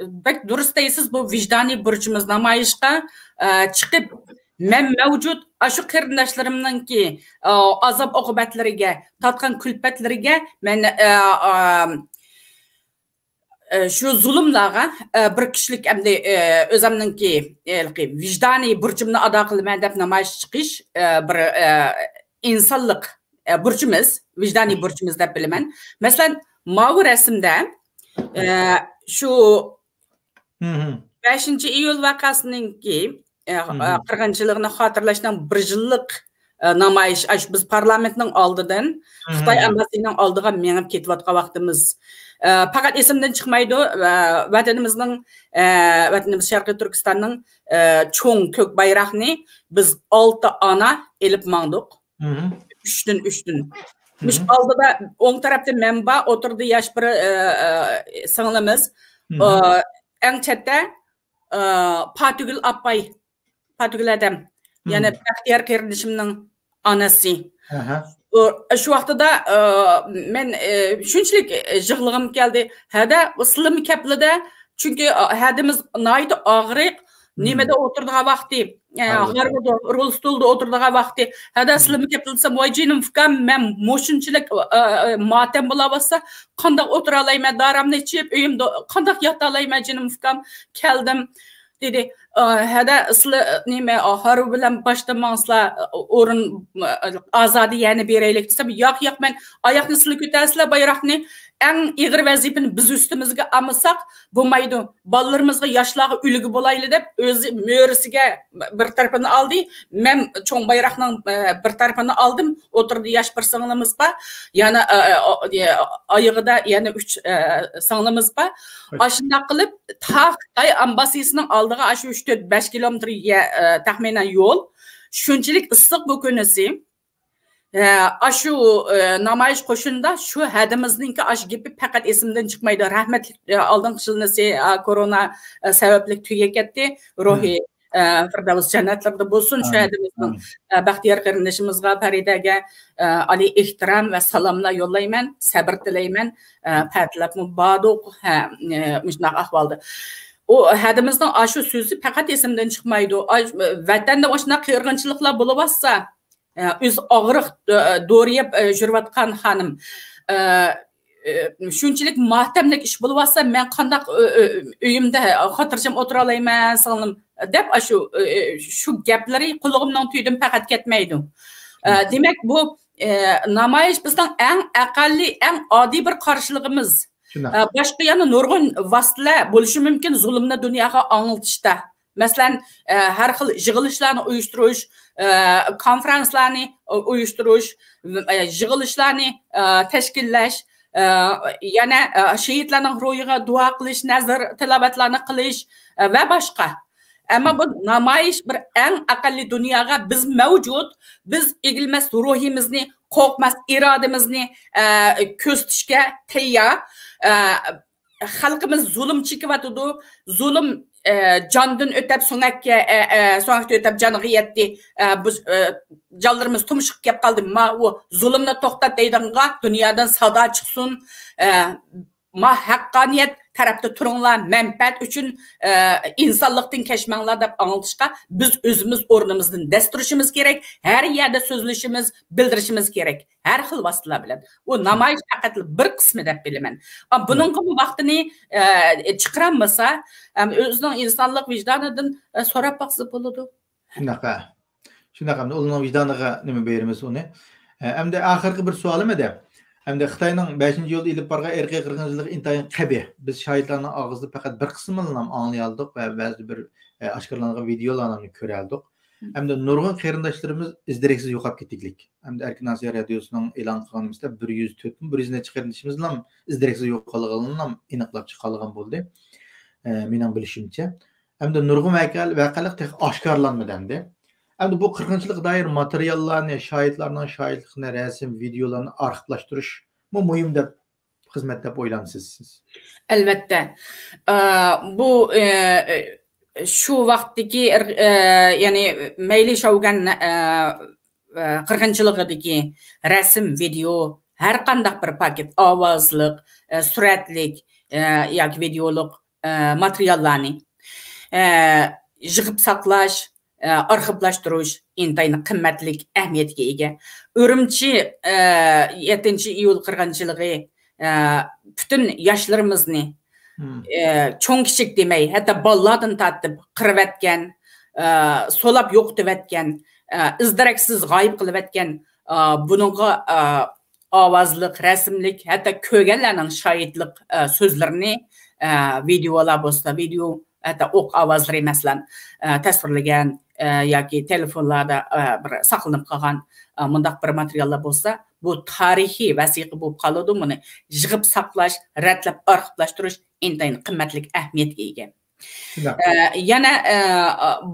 بەك دۇرۇس دەيسىز، بۇ ۋىجدانىي بۇرچىمىز نامايىشقا، ئە، چىقىپ، مەن مەۋجۇت، ئاشۇ قېرىنداشلىرىمنىڭكى، ئە، ئازاب ئوقۇبەتلىرىگە، تارتقان كۈلپەتلىرىگە مەن، ئە، ئە، ئە، شۇ زۇلۇملارغا، ئە، بىر كىشىلىك ئەمدى، ئە، ئۆزۈمنىڭكى، ھېلىقى ۋىجدانىي بۇرچۇمنى ئادا قىلىمەن دەپ نامايىش چىقىش، ئە، بىر، ئە، ئىنسانلىق، ئە، بۇرچىمىز، ۋىجدانىي بۇرچىمىز دەپ بىلىمەن. مەسىلەن، ماۋۇ رەسىمدە، ئە، شۇ بەشىنچى ئىيۇل ۋەقەسىنىڭكى، ئە، ئە، قىرغىنچىلىقنى خاتىرىلەشنىڭ بىر يىللىق، ئە، نامايىش، ئاشۇ بىز پارلامېنتنىڭ ئالدىدىن خىتاي ئەمبەسسىنىڭ ئالدىغا مېڭىپ كېتىۋاتقان ۋاقتىمىز. ئە، پەقەت ئېسىمدىن چىقمايدۇ، ئە، ۋەتىنىمىزنىڭ، ئە، ۋەتىنىمىز شەرقىي تۈركىستاننىڭ، ئە، چوڭ كۆك بايراقنى بىز ئالتە ئانا ئېلىپ ماڭدۇق. ئۈچتىن، ئۈچتىن. مۇشۇ ئالدىدا ئوڭ تەرەپتە مەن بار، ئوتتۇرىدا ياش بىر، ئە، ئە، سىڭلىمىز. ئە، ئەڭ چەتتە، ئە، پاتىگۈل ئاپاي، پاتىگۈل ھەدەم. يەنە بەختىيار قېرىندىشىمنىڭ ئانىسى. ئۇ، شۇ ۋاقتىدا، ئە، مەن، ئە، شۇنچىلىك يىغلىغۇم كەلدى. ھەدە، سىلىمۇ كەپلىدە، چۈنكى، ئە، ھەدىمىز ناھايىتى ئاغرىق، نېمىدە ئولتۇرىدىغان ۋاقتى، ئە، ھارۋىدا، رول ستولدا ئولتۇرىدىغان ۋاقتى. ھەدە، سىلىمۇ كەپلىدە دېسەم، ۋاي جېنىم ئۇكام، مەن مۇشۇنچىلىك، ئە، ئە، ماتەم بولاۋاتسا، قانداق ئولتۇرالايمەن، دارامنى ئىچىپ، ئۆيۈمدە قانداق ياتالايمەن، جېنىم ئۇكام، كەلدىم. دېدى، ئا، ھەدە، سىلە، نېمە، ھارۋا بىلەن باشتا ماڭسىلا، ئورۇن، ئا، ئازادە يەرنى بېرەيلىك دېسەم، ياق، ياق، مەن ئاياقنى سىلە كۆتەرسىلە بايراقنى، ئەڭ ئېغىر ۋەزىپىنى بىز ئۈستىمىزگە ئالمىساق بولمايدۇ. بالىلىرىمىزغا، ياشلارغا ئۈلگە بولايلى دەپ، ئۆزى مۈرىسىگە بىر تەرىپىنى ئالدى. مەن چوڭ بايراقنىڭ، ئە، بىر تەرىپىنى ئالدىم. ئوتتۇرىدا ياش بىر سىڭلىمىز بار. يەنە، ئە، ئە، ئايىغىدا يەنە ئۈچ، ئە، سىڭلىمىز بار. ئاشۇنداق قىلىپ، تا خىتاي ئامباسسىسىنىڭ ئالدىغا ئاشۇ ئۈچ، تۆت، بەش كىلومېتىر يە-، ئە، تەخمىنەن يول. شۇنچىلىك ئىسسىق بۇ كۈنىسى. ئە، ئاشۇ، ئە، نامايىش قوشۇنىدا شۇ ھەدىمىزنىڭكى ئاشۇ گېپى پەقەت ئېسىمدىن چىقمايدۇ. رەھمەتلىك، ئە، ئالدىنقى يىلنىسى، ئە، كورونا، ئە، سەۋەبلىك تۈگەپ كەتتى. روھى، ئە، فىردەۋس جەننەتلىرىدە بولسۇن. شۇ ھەدىمىزنىڭ، ئە، بەختىيار قېرىندىشىمىزغا، پەرىدەگە، ئە، ئالىي ئېھتىرام ۋە سالاملار يوللايمەن، سەبىر تىلەيمەن. ئە، پەتىلەپمۇ باردۇق، ھە، ئە، مۇشۇنداق ئەھۋالدا. ئۇ ھەدىمىزنىڭ ئاشۇ سۆزى پەقەت ئېسىمدىن چىقمايدۇ. ئاي، ۋەتەندە ئاشۇنداق قىرغىنچىلىقلار بولۇۋاتسا، ئە، ئۆزى ئاغرىق، ئە، دورا يەپ، ئە، يۈرۈۋاتقان خانىم. ئە، ئە، شۇنچىلىك ماتەملىك ئىش بولۇۋاتسا، مەن قانداق ئۆ-، ئۆ-، ئۆيۈمدە خاتىرجەم ئولتۇرالايمەن، سىڭلىم، دەپ، ئاشۇ، ئە، شۇ گەپلىرى قۇلىقىمنىڭ تۈۋىدىن پەقەت كەتمەيدۇ. ئە، دېمەك، بۇ، ئە، نامايىش بىزنىڭ ئەڭ ئەقەللىي، ئەڭ ئاددىي بىر قارشىلىقىمىز. ئە، باشقا يەنە نۇرغۇن ۋاسىتىلەر بولۇشى مۇمكىن زۇلۇمنى دۇنياغا ئاڭلىتىشتا. مەسىلەن، ئە، ھەر خىل يىغىلىشلارنى ئۇيۇشتۇرۇش، ئە، كونفرانسلارنى ئۇيۇشتۇرۇش، ئە، يىغىلىشلارنى، ئە، تەشكىللەش، ئە، يەنە، ئە، شېھىتلارنىڭ روھىغا دۇئا قىلىش، نەزىر تىلاۋەتلەرنى قىلىش، ئە، ۋە باشقا. ئەمما بۇ نامايىش بىر ئەڭ ئەقەللىي دۇنياغا بىز مەۋجۇت، بىز ئېگىلمەس روھىمىزنى، قورقماس ئىرادىمىزنى، ئە، كۆرسىتىشكە تەييار. ئە، خەلقىمىز زۇلۇم چېكىۋاتىدۇ. زۇلۇم، ئە، جاندىن ئۆتەپ سۆڭەككە، ئە، ئە، سۆڭەكتىن ئۆتەپ جانغا يەتتى. ئە، بۇ، ئە، جانلىرىمىز تۇمشۇققا كەپ قالدى. ماۋۇ زۇلۇمنى توختات دەيدىغانغا دۇنيادىن سادا چىقسۇن. ئە، ما ھەققانىيەت تەرەپتە تۇرۇڭلار، مەنپەئەت ئۈچۈن، ئە، ئىنسانلىقتىن كەچمەڭلار دەپ ئاڭلىتىشقا، بىز ئۆزىمىز ئورنىمىزدىن دەس تۇرۇشىمىز كېرەك، ھەر يەردە سۆزلىشىمىز، بىلدۈرۈشىمىز كېرەك، ھەر خىل ۋاسىتىلەر بىلەن. ئۇ نامايىش پەقەت بىر قىسمى دەپ بىلىمەن. ئا، بۇنىڭغىمۇ ۋاقتىنى، ئە، چىقىرالمىسا، ئەم، ئۆزىنىڭ ئىنسانلىق ۋىجدانىدىن، ئە، سوراپ باقسا بولىدۇ. شۇنداق، ھە. شۇنداق، ئەمدى ئۇلارنىڭ ۋىجدانىغا نېمە بېرىمىز ئۇنى؟ ئە، ئەمدى ئاخىرقى بىر سوئالىم ئىدى. ئەمدى خىتاينىڭ بەشىنچى ئىيۇلدا ئېلىپ بارغان ئىرقىي قىرغىنچىلىق ئىنتايىن قەبىھ. بىز شاھىتلارنىڭ ئاغزىدا پەقەت بىر قىسمىنىلا ئاڭلىيالىدۇق ۋە بەزى بىر، ئە، ئاشكارىلانغان ۋىدېئولارنى كۆرەلىدۇق. ئەمدى نۇرغۇن قېرىنداشلىرىمىز ئىز دېرەكسىز يوقاپ كېتىكلىك. ئەمدى ئەركىن ئاسىيا رادىيوسىنىڭ ئېلان قىلغان نېمىسىدە بىر يۈز تۆت مىڭ بىر يۈز نەچچە قېرىندىشىمىزنىڭ ئىز دېرەكسىز يوقالغىنىنى ئېنىقلاپ چىقالىغان بولدى. ئە، مېنىڭ بىلىشىمچە. ئەمدى نۇرغۇن ۋەقە-، ۋەقەلىك تېخى ئاشكارىلانمىدى ئەمدى. ئەمدى بۇ قىرغىنچىلىققا دائىر ماتېرىياللارنى، شاھىتلارنىڭ شاھىتلىقىنى، رەسىم، ۋىدېئولارنى ئارخىپلاشتۇرۇشمۇ مۇھىم دەپ، خىزمەت دەپ ئويلامسىز سىز؟ ئەلۋەتتە. ئە، بۇ، ئە، شۇ ۋاقىتتىكى، ئە، يەنى مەيلى شاۋگەن، ئە، ئە، قىرغىنچىلىقىدىكى رەسىم، ۋىدېئو، ھەر قانداق بىر پاكىت ئاۋازلىق، ئە، سۈرەتلىك، ئە، ياكى ۋىدېئولۇق، ئە، ماتېرىياللارنى، ئە، يىغىپ ساقلاش، ئە، ئارخىپلاشتۇرۇش ئىنتايىن قىممەتلىك ئەھمىيەتكە ئىگە. ئۈرۈمچى، ئە، يەتتىنچى ئىيۇل قىرغىنچىلىقى، ئە، پۈتۈن ياشلىرىمىزنى، ئە، چوڭ كىچىك دېمەي، ھەتتا بالىلاردىن تارتىپ قىرىۋەتكەن، ئە، سولاپ يوقىتىۋەتكەن، ئە، ئىز دېرەكسىز غايىب قىلىۋەتكەن، ئە، بۇنىڭغا، ئە، ئاۋازلىق، رەسىملىك، ھەتتا كۆرگەنلەرنىڭ شاھىتلىق، ئە، سۆزلىرىنى، ئە، ۋىدېئولار بولسا، ۋىدېئو، ھەتتا ئوق ئاۋازلىرى، مەسىلەن، ئە، تەسۋىرلىگەن، ئە، ياكى تېلېفونلاردا، ئە، بىر ساقلىنىپ قالغان، ئە، مۇنداق بىر ماتېرىياللار بولسا، بۇ تارىخىي ۋەسىقە بولۇپ قالىدۇ. بۇنى يىغىپ ساقلاش، رەتلەپ ئارخىپلاشتۇرۇش ئىنتايىن قىممەتلىك ئەھمىيەتكە ئىگە. شۇنداق. ئە، يەنە، ئە،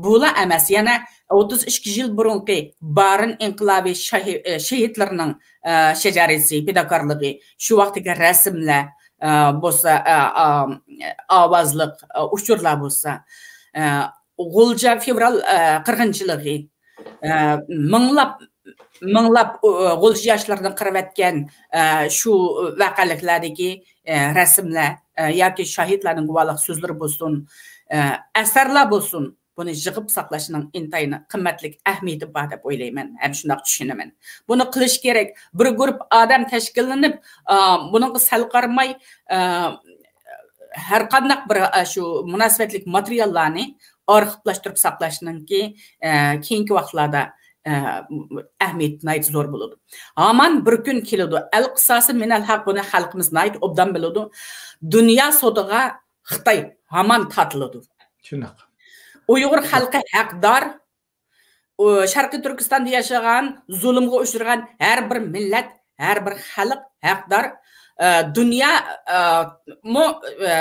بۇلا ئەمەس، يەنە ئوتتۇز ئىككى يىل بۇرۇنقى بارىن ئىنقىلابى شاھى-، ئە، شېھىتلىرىنىڭ، ئە، شەجەرىسى، پىداكارلىقى، شۇ ۋاقىتتىكى رەسىملەر، ئە، بولسا، ئە، ئا-، ئاۋازلىق، ئە، ئۇچۇرلار بولسا، ئە، غۇلجا فېۋرال، ئە، قىرغىنچىلىقى، ئە، مىڭلاپ، مىڭلاپ، ئۇ، غۇلجا ياشلىرىنى قىرىۋەتكەن، ئە، شۇ ۋەقەلىكلەردىكى، ئە، رەسىملەر، ئە، ياكى شاھىتلارنىڭ گۇۋاھلىق سۆزلىرى بولسۇن، ئە، ئەسەرلەر بولسۇن، بۇنى يىغىپ ساقلاشنىڭ ئىنتايىن قىممەتلىك ئەھمىيىتى بار دەپ ئويلايمەن ھەم شۇنداق چۈشىنىمەن. بۇنى قىلىش كېرەك. بىر گۇرۇپ ئادەم تەشكىللىنىپ، ئا، بۇنىڭغا سەل قارىماي، ئا، ھەر قانداق بىر، ئا، شۇ مۇناسىۋەتلىك ماتېرىياللارنى ئارخىپلاشتۇرۇپ ساقلاشنىڭكى، ئە، كېيىنكى ۋاقىتلاردا، ئە، ئەھمىيىتى ناھايىتى زور بولىدۇ. ھامان بىر كۈن كېلىدۇ. ئەل قىساسى مىنەل ھەق، بۇنى خەلقىمىز ناھايىتى ئوبدان بىلىدۇ. دۇنيا سوتىغا خىتاي ھامان تارتىلىدۇ. شۇنداق. ئۇيغۇر خەلقى ھەقدار. ئۇ شەرقىي تۈركىستاندا ياشىغان، زۇلۇمغا ئۇچرىغان ھەر بىر مىللەت، ھەر بىر خەلق ھەقدار. ئە، دۇنيا، ئە، مۇ-، ئە،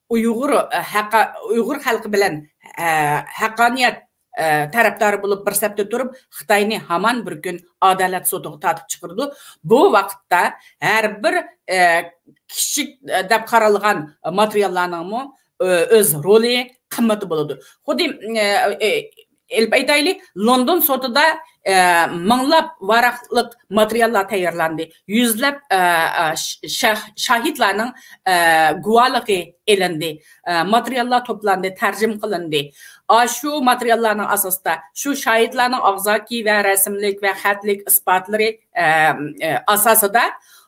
ئۇيغۇر، ئە، ھەققە-، ئۇيغۇر خەلقى بىلەن، ئە، ھەققانىيەت، ئە، تەرەپدارى بولۇپ بىر سەپتە تۇرۇپ، خىتاينى ھامان بىر كۈن ئادالەت سوتىغا تارتىپ چىقىرىدۇ. بۇ ۋاقىتتا ھەر بىر، ئە، كىچىك، ئە، دەپ قارالغان ماتېرىياللارنىڭمۇ، ئە، ئۆز رولى، قىممىتى بولىدۇ. خۇددى، ئە، ئە، ئېلىپ ئېيتايلى، لوندون سوتىدا، ئە، مىڭلاپ ۋاراقلىق ماتېرىياللار تەييارلاندى. يۈزلەپ، ئە، ئە، ش-، شاھ-، شاھىتلارنىڭ، ئە، گۇۋاھلىقى ئېلىندى. ئە، ماتېرىياللار توپلاندى، تەرجىمە قىلىندى. ئاشۇ ماتېرىياللارنىڭ ئاساسىدا، شۇ شاھىتلارنىڭ ئاغزاكى ۋە رەسىملىك ۋە خەتلىك ئىسپاتلىرى، ئە، ئە، ئاساسىدا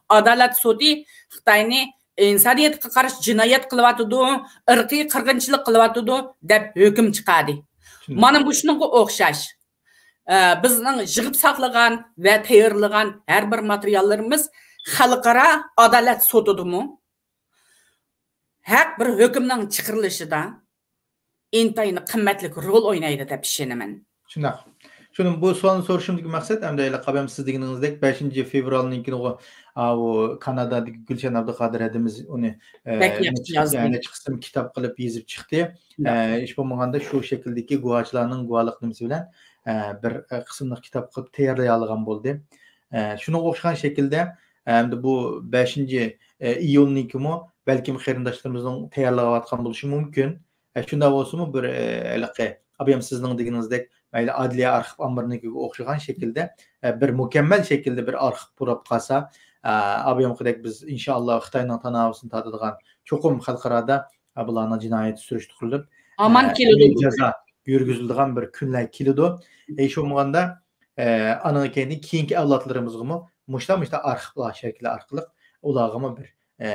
ئادالەت سوتى خىتاينى ئىنسانىيەتكە قارشى جىنايەت قىلىۋاتىدۇ، ئىرقىي قىرغىنچىلىق قىلىۋاتىدۇ دەپ ھۆكۈم چىقاردى. شۇنداق. مانا مۇشۇنىڭغا ئوخشاش، ئە، بىزنىڭ يىغىپ ساقلىغان ۋە تەييارلىغان ھەر بىر ماتېرىياللىرىمىز خەلقئارا ئادالەت سوتىدىمۇ ھەق بىر ھۆكۈمنىڭ چىقىرىلىشىدا ئىنتايىن قىممەتلىك رول ئوينايدۇ دەپ ئىشىنىمەن. شۇنداق. شۇنىڭ بۇ سوئالنى سورىشىمدىكى مەقسەت، ئەمدى ھېلىقى ئابايام سىز دېگىنىڭىزدەك، بەشىنچى فېۋرالنىڭكىنىغۇ، ئاۋۇ كانادادىكى گۈلشەن ئابدۇقادىر ھەدىمىز ئۇنى، ئە، بەك ياخشى نەچچە، يازدى. نەچچە قىسىم كىتاب قىلىپ يېزىپ چىقتى. شۇنداق. ئە، ھېچ بولمىغاندا شۇ شەكىلدىكى گۇۋاھچىلارنىڭ گۇۋاھلىق نېمىسى بىلەن، ئە، بىر، ئە، قىسىملىق كىتاب قىلىپ تەييارلىيالىغان بولدى. ئە، شۇنىڭغا ئوخشىغان شەكىلدە، ئەمدى بۇ بەشىنچى، ئە، ئىيۇلنىڭكىمۇ بەلكىم قېرىنداشلىرىمىزنىڭ تەييارلاۋاتقان بولۇشى مۇمكىن. ئە، شۇنداق بولسىمۇ، بىر، ئە، ھېلىقى ئابايام سىزنىڭ دېگىنىڭىزدەك، مەيلى ئادلىيە ئارخىپ ئامبىرىنىڭكىگە ئوخشىغان شەكىلدە، ئە، بىر مۇكەممەل شەكىلدە بىر ئارخىپ قۇرۇپ قالسا، ئابىيامقىدەك بىز ئىنشائاللا خىتاينىڭ تاناۋىسىنى تارتىدىغان چوقۇم خەلقئارادا، ئە، بۇلارنىڭ جىنايىتى سۈرۈشتۈرۈلۈپ، ئامان ئە، كېلىدۇ ئەمەلىي بۇ جازا يۈرگۈزۈلىدىغان بىر كۈنلەر كېلىدۇ. ھېچ بولمىغاندا، ئە، ئانىڭ كەينى كېيىنكى ئەۋلادلىرىمىزغىمۇ مۇشۇنداق، مۇشۇنداق ئارخىپلار شەكلى ئارقىلىق ئۇلارغىمۇ بىر، ئە،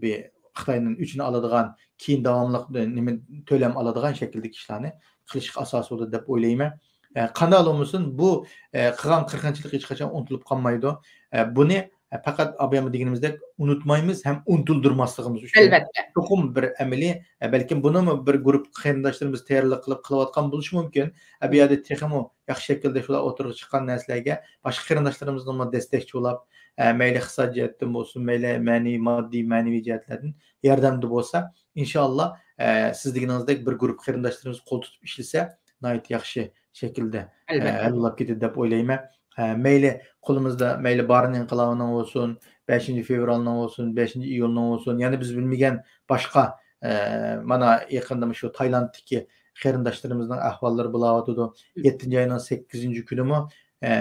بىر خىتاينىڭ ئۆچىنى ئالىدىغان، كېيىن داۋاملىق نېمە تۆلەم ئالىدىغان شەكىلدىكى ئىشلارنى قىلىشقا ئاساس بولىدۇ دەپ ئويلايمەن. ئە، قانداق بولمىسۇن، بۇ، ئە، قىلغان قىرغىنچىلىق ھېچقاچان ئۇنتۇلۇپ قالمايدۇ. ئە، بۇنى، ئە، پەقەت ئاباياممۇ دېگىنىمىزدەك ئۇنتۇمايمىز ھەم ئۇنتۇلدۇرماسلىقىمىز ئۈچۈن ئەلۋەتتە. چوقۇم بىر ئەمەلىي، ئە، بەلكىم بۇنىمۇ بىر گۇرۇپپا قېرىنداشلىرىمىز تەييارلىق قىلىپ قىلىۋاتقان بولۇشى مۇمكىن. ئە، بۇ يەردە تېخىمۇ ياخشى شەكىلدە شۇلار ئوتتۇرىغا چىققان نەرسىلەرگە باشقا قېرىنداشلىرىمىزنىڭمۇ دەستەكچى بولاپ، ئە، مەيلى ئىقتىساد جەھەتتىن بولسۇن، مەيلى مەنىۋى، ماددىي، مەنىۋى جەھەتلەردىن ياردەمدە بولسا، ئىنشائاللا، ئە، سىز دېگىنىڭىزدەك بىر گۇرۇپپا قېرىنداشلىرىمىز قول تۇتۇپ ئىشلىسە، ناھايىتى ياخشى شەكىلدە، ئە، ئەلۋەتتە. ھەل بولۇپ كېتىدۇ دەپ ئويلايمەن. ئە، مەيلى قولىمىزدا، مەيلى بارىن ئىنقىلابىنىڭ بولسۇن، بەشىنچى فېۋرالنىڭ بولسۇن، بەشىنچى ئىيۇلنىڭ بولسۇن، يەنە بىز بىلمىگەن باشقا، ئە، مانا يېقىندا مۇشۇ تايلاندتىكى قېرىنداشلىرىمىزنىڭ ئەھۋاللىرى بولاۋاتىدۇ. مم. يەتتىنچى ئاينىڭ سەككىزىنچى كۈنىمۇ، ئە،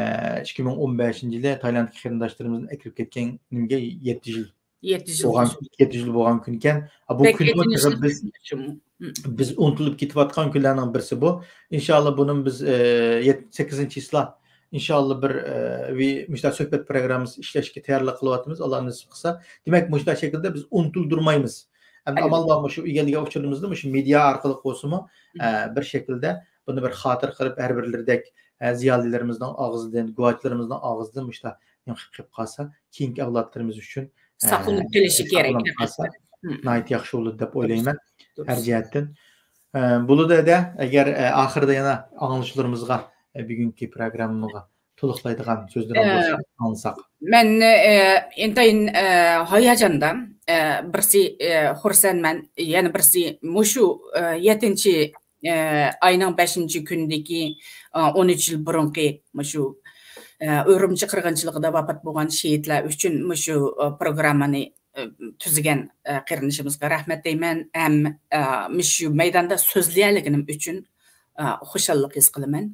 ئىككى مىڭ ئون بەشىنچى يىلى تايلاندتىكى قېرىنداشلىرىمىزنى ئەكىرىپ كەتكەن كۈنگە يەتتە يىل يەتتە يىل بولغان، بولسۇن. يەتتە يىل بولغان كۈنكەن. ھە، بۇ بەك كۈنمۇ تېخى ئېچىنىشلىق بىز، بىز ئۇنتۇلۇپ كېتىۋاتقان كۈنلەرنىڭ بىرسى بۇ. ئىنشائاللا بۇنىمۇ بىز، ئە، يەت-، سەككىزىنچى چىسلا، ئىنشائاللا بىر، ئە، ۋى-، مۇشۇنداق سۆھبەت پروگراممىسى ئىشلەشكە تەييارلىق قىلىۋاتىمىز، ئاللا نېسىپ قىلسا. دېمەك، مۇشۇنداق شەكىلدە بىز ئۇنتۇلدۇرمايمىز. ئەمدى ئەلۋەتتە. ئامال بار، مۇشۇ ئىگىلىگەن ئۇچۇرىمىزنى مۇشۇ مېدىيا ئارقىلىق بولسىمۇ، مم. ئە، بىر شەكىلدە بۇنى بىر خاتىرە قىلىپ، ھەر بىرلىرىدەك، ئە، زىيالىيلىرىمىزنىڭ ئاغزىدىن، گۇۋاھچىلىرىمىزنىڭ ئاغزىدىن مۇشۇنداق نېمە قىلىپ قېلىپ قالسا، كېيىنكى ئەۋلادلىرىمىز ئۈچۈن، ئە، ساقلىنىپ قېلىشى كېرەك، ساقلىنىپ قالسا، ئەلۋەتتە. مم. ناھايىتى ياخشى بولىدۇ دەپ ئويلايمەن، دۇرۇس. ھەر جەھەتتىن. ئە، بولىدۇ، ھەدە، ئەگەر، ئە، ئاخىرىدا يەنە ئاڭلىغۇچىلىرىمىزغا، ئە، بۈگۈنكى پروگراممىغا تولۇقلايدىغان سۆزلىرىڭىز ئە، بولسا ئاڭلىساق. مەن، ئە، ئىنتايىن، ئە، ھاياجاندا، ئە، بىرسى، ئە، خۇرسەنمەن، يەنە بىرسى مۇشۇ، ئە، يەتتىنچى، ئە، ئاينىڭ بەشىنچى كۈنىدىكى، ئە، ئون ئۈچ يىل بۇرۇنقى مۇشۇ، ئە، ئۈرۈمچى قىرغىنچىلىقىدا ۋاپات بولغان شېھىتلەر ئۈچۈن مۇشۇ، ئە، پروگراممىنى، ئە، تۈزگەن، ئە، قېرىندىشىمىزغا رەھمەت دەيمەن ھەم، ئە، مۇشۇ مەيداندا سۆزلىيەلىگىنىم ئۈچۈن، ئە، خۇشاللىق ھېس قىلىمەن.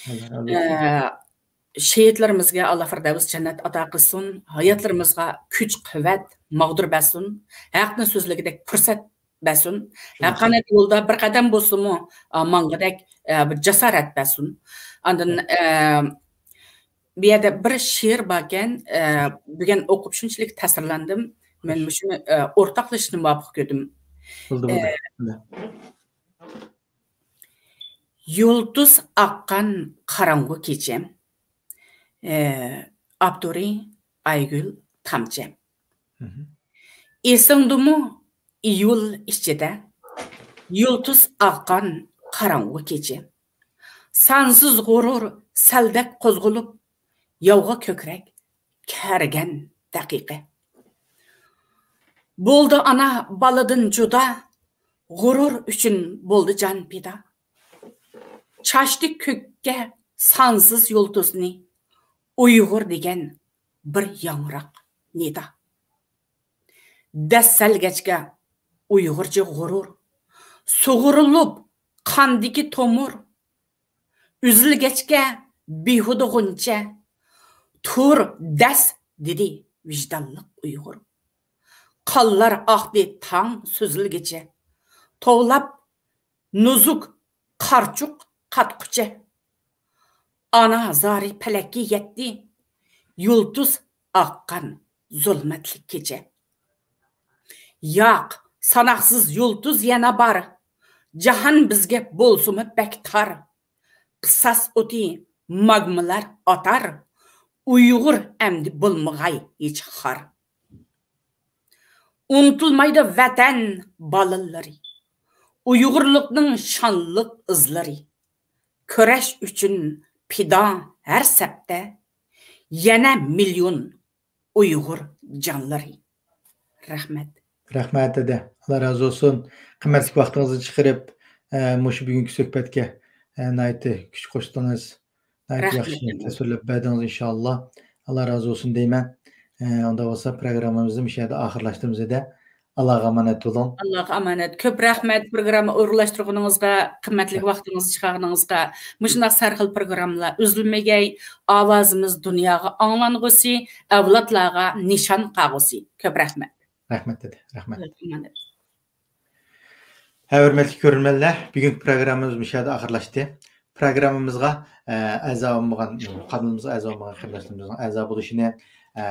ئاللا رازى بولسۇن. ئە، شېھىتلىرىمىزگە ئاللا فىردەۋس جەننەت ئاتا قىلسۇن، ھاياتلىرىمىزغا كۈچ، قۇۋۋەت، ماغدۇر بەرسۇن، ھەقنى سۆزلىگۈدەك پۇرسەت بەرسۇن، ھەققانىيەت يولىدا بىر قەدەم بولسىمۇ، ئا، ماڭغۇدەك، ئە، بىر جاسارەت بەرسۇن. ئاندىن، ئە، بۇ يەردە بىر شېئىر باركەن، ئە، بۈگۈن ئوقۇپ شۇنچىلىك تەسىرلەندىم. مەن مۇشۇنى، ئە، ئورتاقلىشىشنى مۇۋاپىق كۆردۈم. بولدى، بولدى. ئە، يۇلتۇز ئاققان قاراڭغۇ كېچە. ئاپتورى ئايگۈل تامچى. مهم. ئېسىڭدىمۇ ئىيۇل ئىچىدە يۇلتۇز ئاققان قاراڭغۇ كېچە؟ سانسىز غۇرۇر سەلدەك قوزغىلىپ، ياۋغا كۆكرەك كەرگەن دەقىقە. بولدى ئانا بالىدىن جۇدا، غۇرۇر ئۈچۈن بولدى جان پىدا. چاچتى كۆككە سانسىز يۇلتۇزنى، ئۇيغۇر دېگەن بىر ياڭراق نىدا. دەسسەلگەچكە ئۇيغۇرچە غۇرۇر، سۇغۇرۇلۇپ قاندىكى تومۇر، ئۈزۈلگەچكە بىھۇدە غۇنچە، تۇر، دەس، دېدى ۋىجدانلىق ئۇيغۇر. قانلار ئاقتى تاڭ سۈزۈلگىچە، توۋلاپ نۇزۇك قارچۇق قاتقۇچە. ئانا زارى پەلەككە يەتتى، يۇلتۇز ئاققان زۇلمەتلىك كېچە. ياق، ساناقسىز يۇلتۇز يەنە بار، جاھان بىزگە بولسىمۇ بەك تار. قىساس ئوتى ماگمىلار ئاتار، ئۇيغۇر ئەمدى بولمىغاي ھېچ خار. ئۇنتۇلمايدۇ ۋەتەن بالىلىرى، ئۇيغۇرلۇقنىڭ شانلىق ئىزلىرى. كۈرەش ئۈچۈن پىدا ھەر سەپتە، يەنە مىليون ئۇيغۇر جانلىرى. رەھمەت. رەھمەت، دەدە. ئاللا رازى بولسۇن. قىممەتلىك ۋاقتىڭىزنى چىقىرىپ، ئە، مۇشۇ بۈگۈنكى سۆھبەتكە، ئە، ناھايىتى كۈچ قوشتىڭىز. ناھايىتى ياخشى تەسۋىرلەپ بەردىڭىز، ئىنشائاللا. ئاللا رازى بولسۇن دەيمەن. ئە، ئۇنداق بولسا، پروگراممىمىزنى مۇشۇ يەردە ئاخىرلاشتۇرىمىز، دەدە. ئاللاغا ئامانەت بولۇڭ. ئاللاغا ئامانەت. كۆپ رەھمەت پروگرامما ئورۇنلاشتۇرغىنىڭىزغا، قىممەتلىك ۋاقتىڭىزنى چىقارغىنىڭىزغا. مۇشۇنداق سەرخىل پروگراممىلار ئۈزۈلمىگەي، ئاۋازىمىز دۇنياغا ئاڭلانغۇسى، ئەۋلادلارغا نىشان قالغۇسى. كۆپ رەھمەت. رەھمەت دېدى. رەھمەت. ئاللاغا ئامانەت. ھە، ھۆرمەتلىك كۆرۈرمەنلەر، بۈگۈنكى پروگراممىمىز مۇشۇ يەردە ئاخىرلاشتى. پروگراممىمىزغا، ئە، ئەزا بولمىغان، قانىلىمىزغا ئەزا بولمىغان قېرىنداشلىرىمىزنىڭ ئەزا بولۇشىنى، ئە،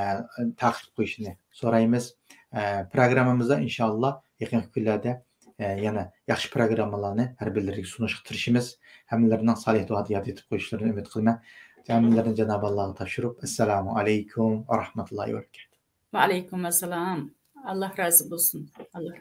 تەكىت قويۇشىنى سورايمىز. ئە، پروگراممىمىزدا ئىنشائاللا يېقىنقى كۈنلەردە، ئە، يەنە ياخشى پروگراممىلارنى ھەر بىرلىرىگە سۇنۇشقا تىرىشىمىز. ھەممىلىرىنىڭ سالىھ دۇئادا ياد ئېتىپ قويۇشلىرىنى ئۈمىد قىلىمەن. ھەممىلىرىنى جانابى ئاللاغا تاپشۇرۇپ، ئەسسالامۇ ئەلەيكۇم ۋە رەھمەتۇللاھى ۋە بەرىكاتۇھ. ۋەئەلەيكۇم ئەسسالام. ئاللا رازى بولسۇن. ئاللا رازى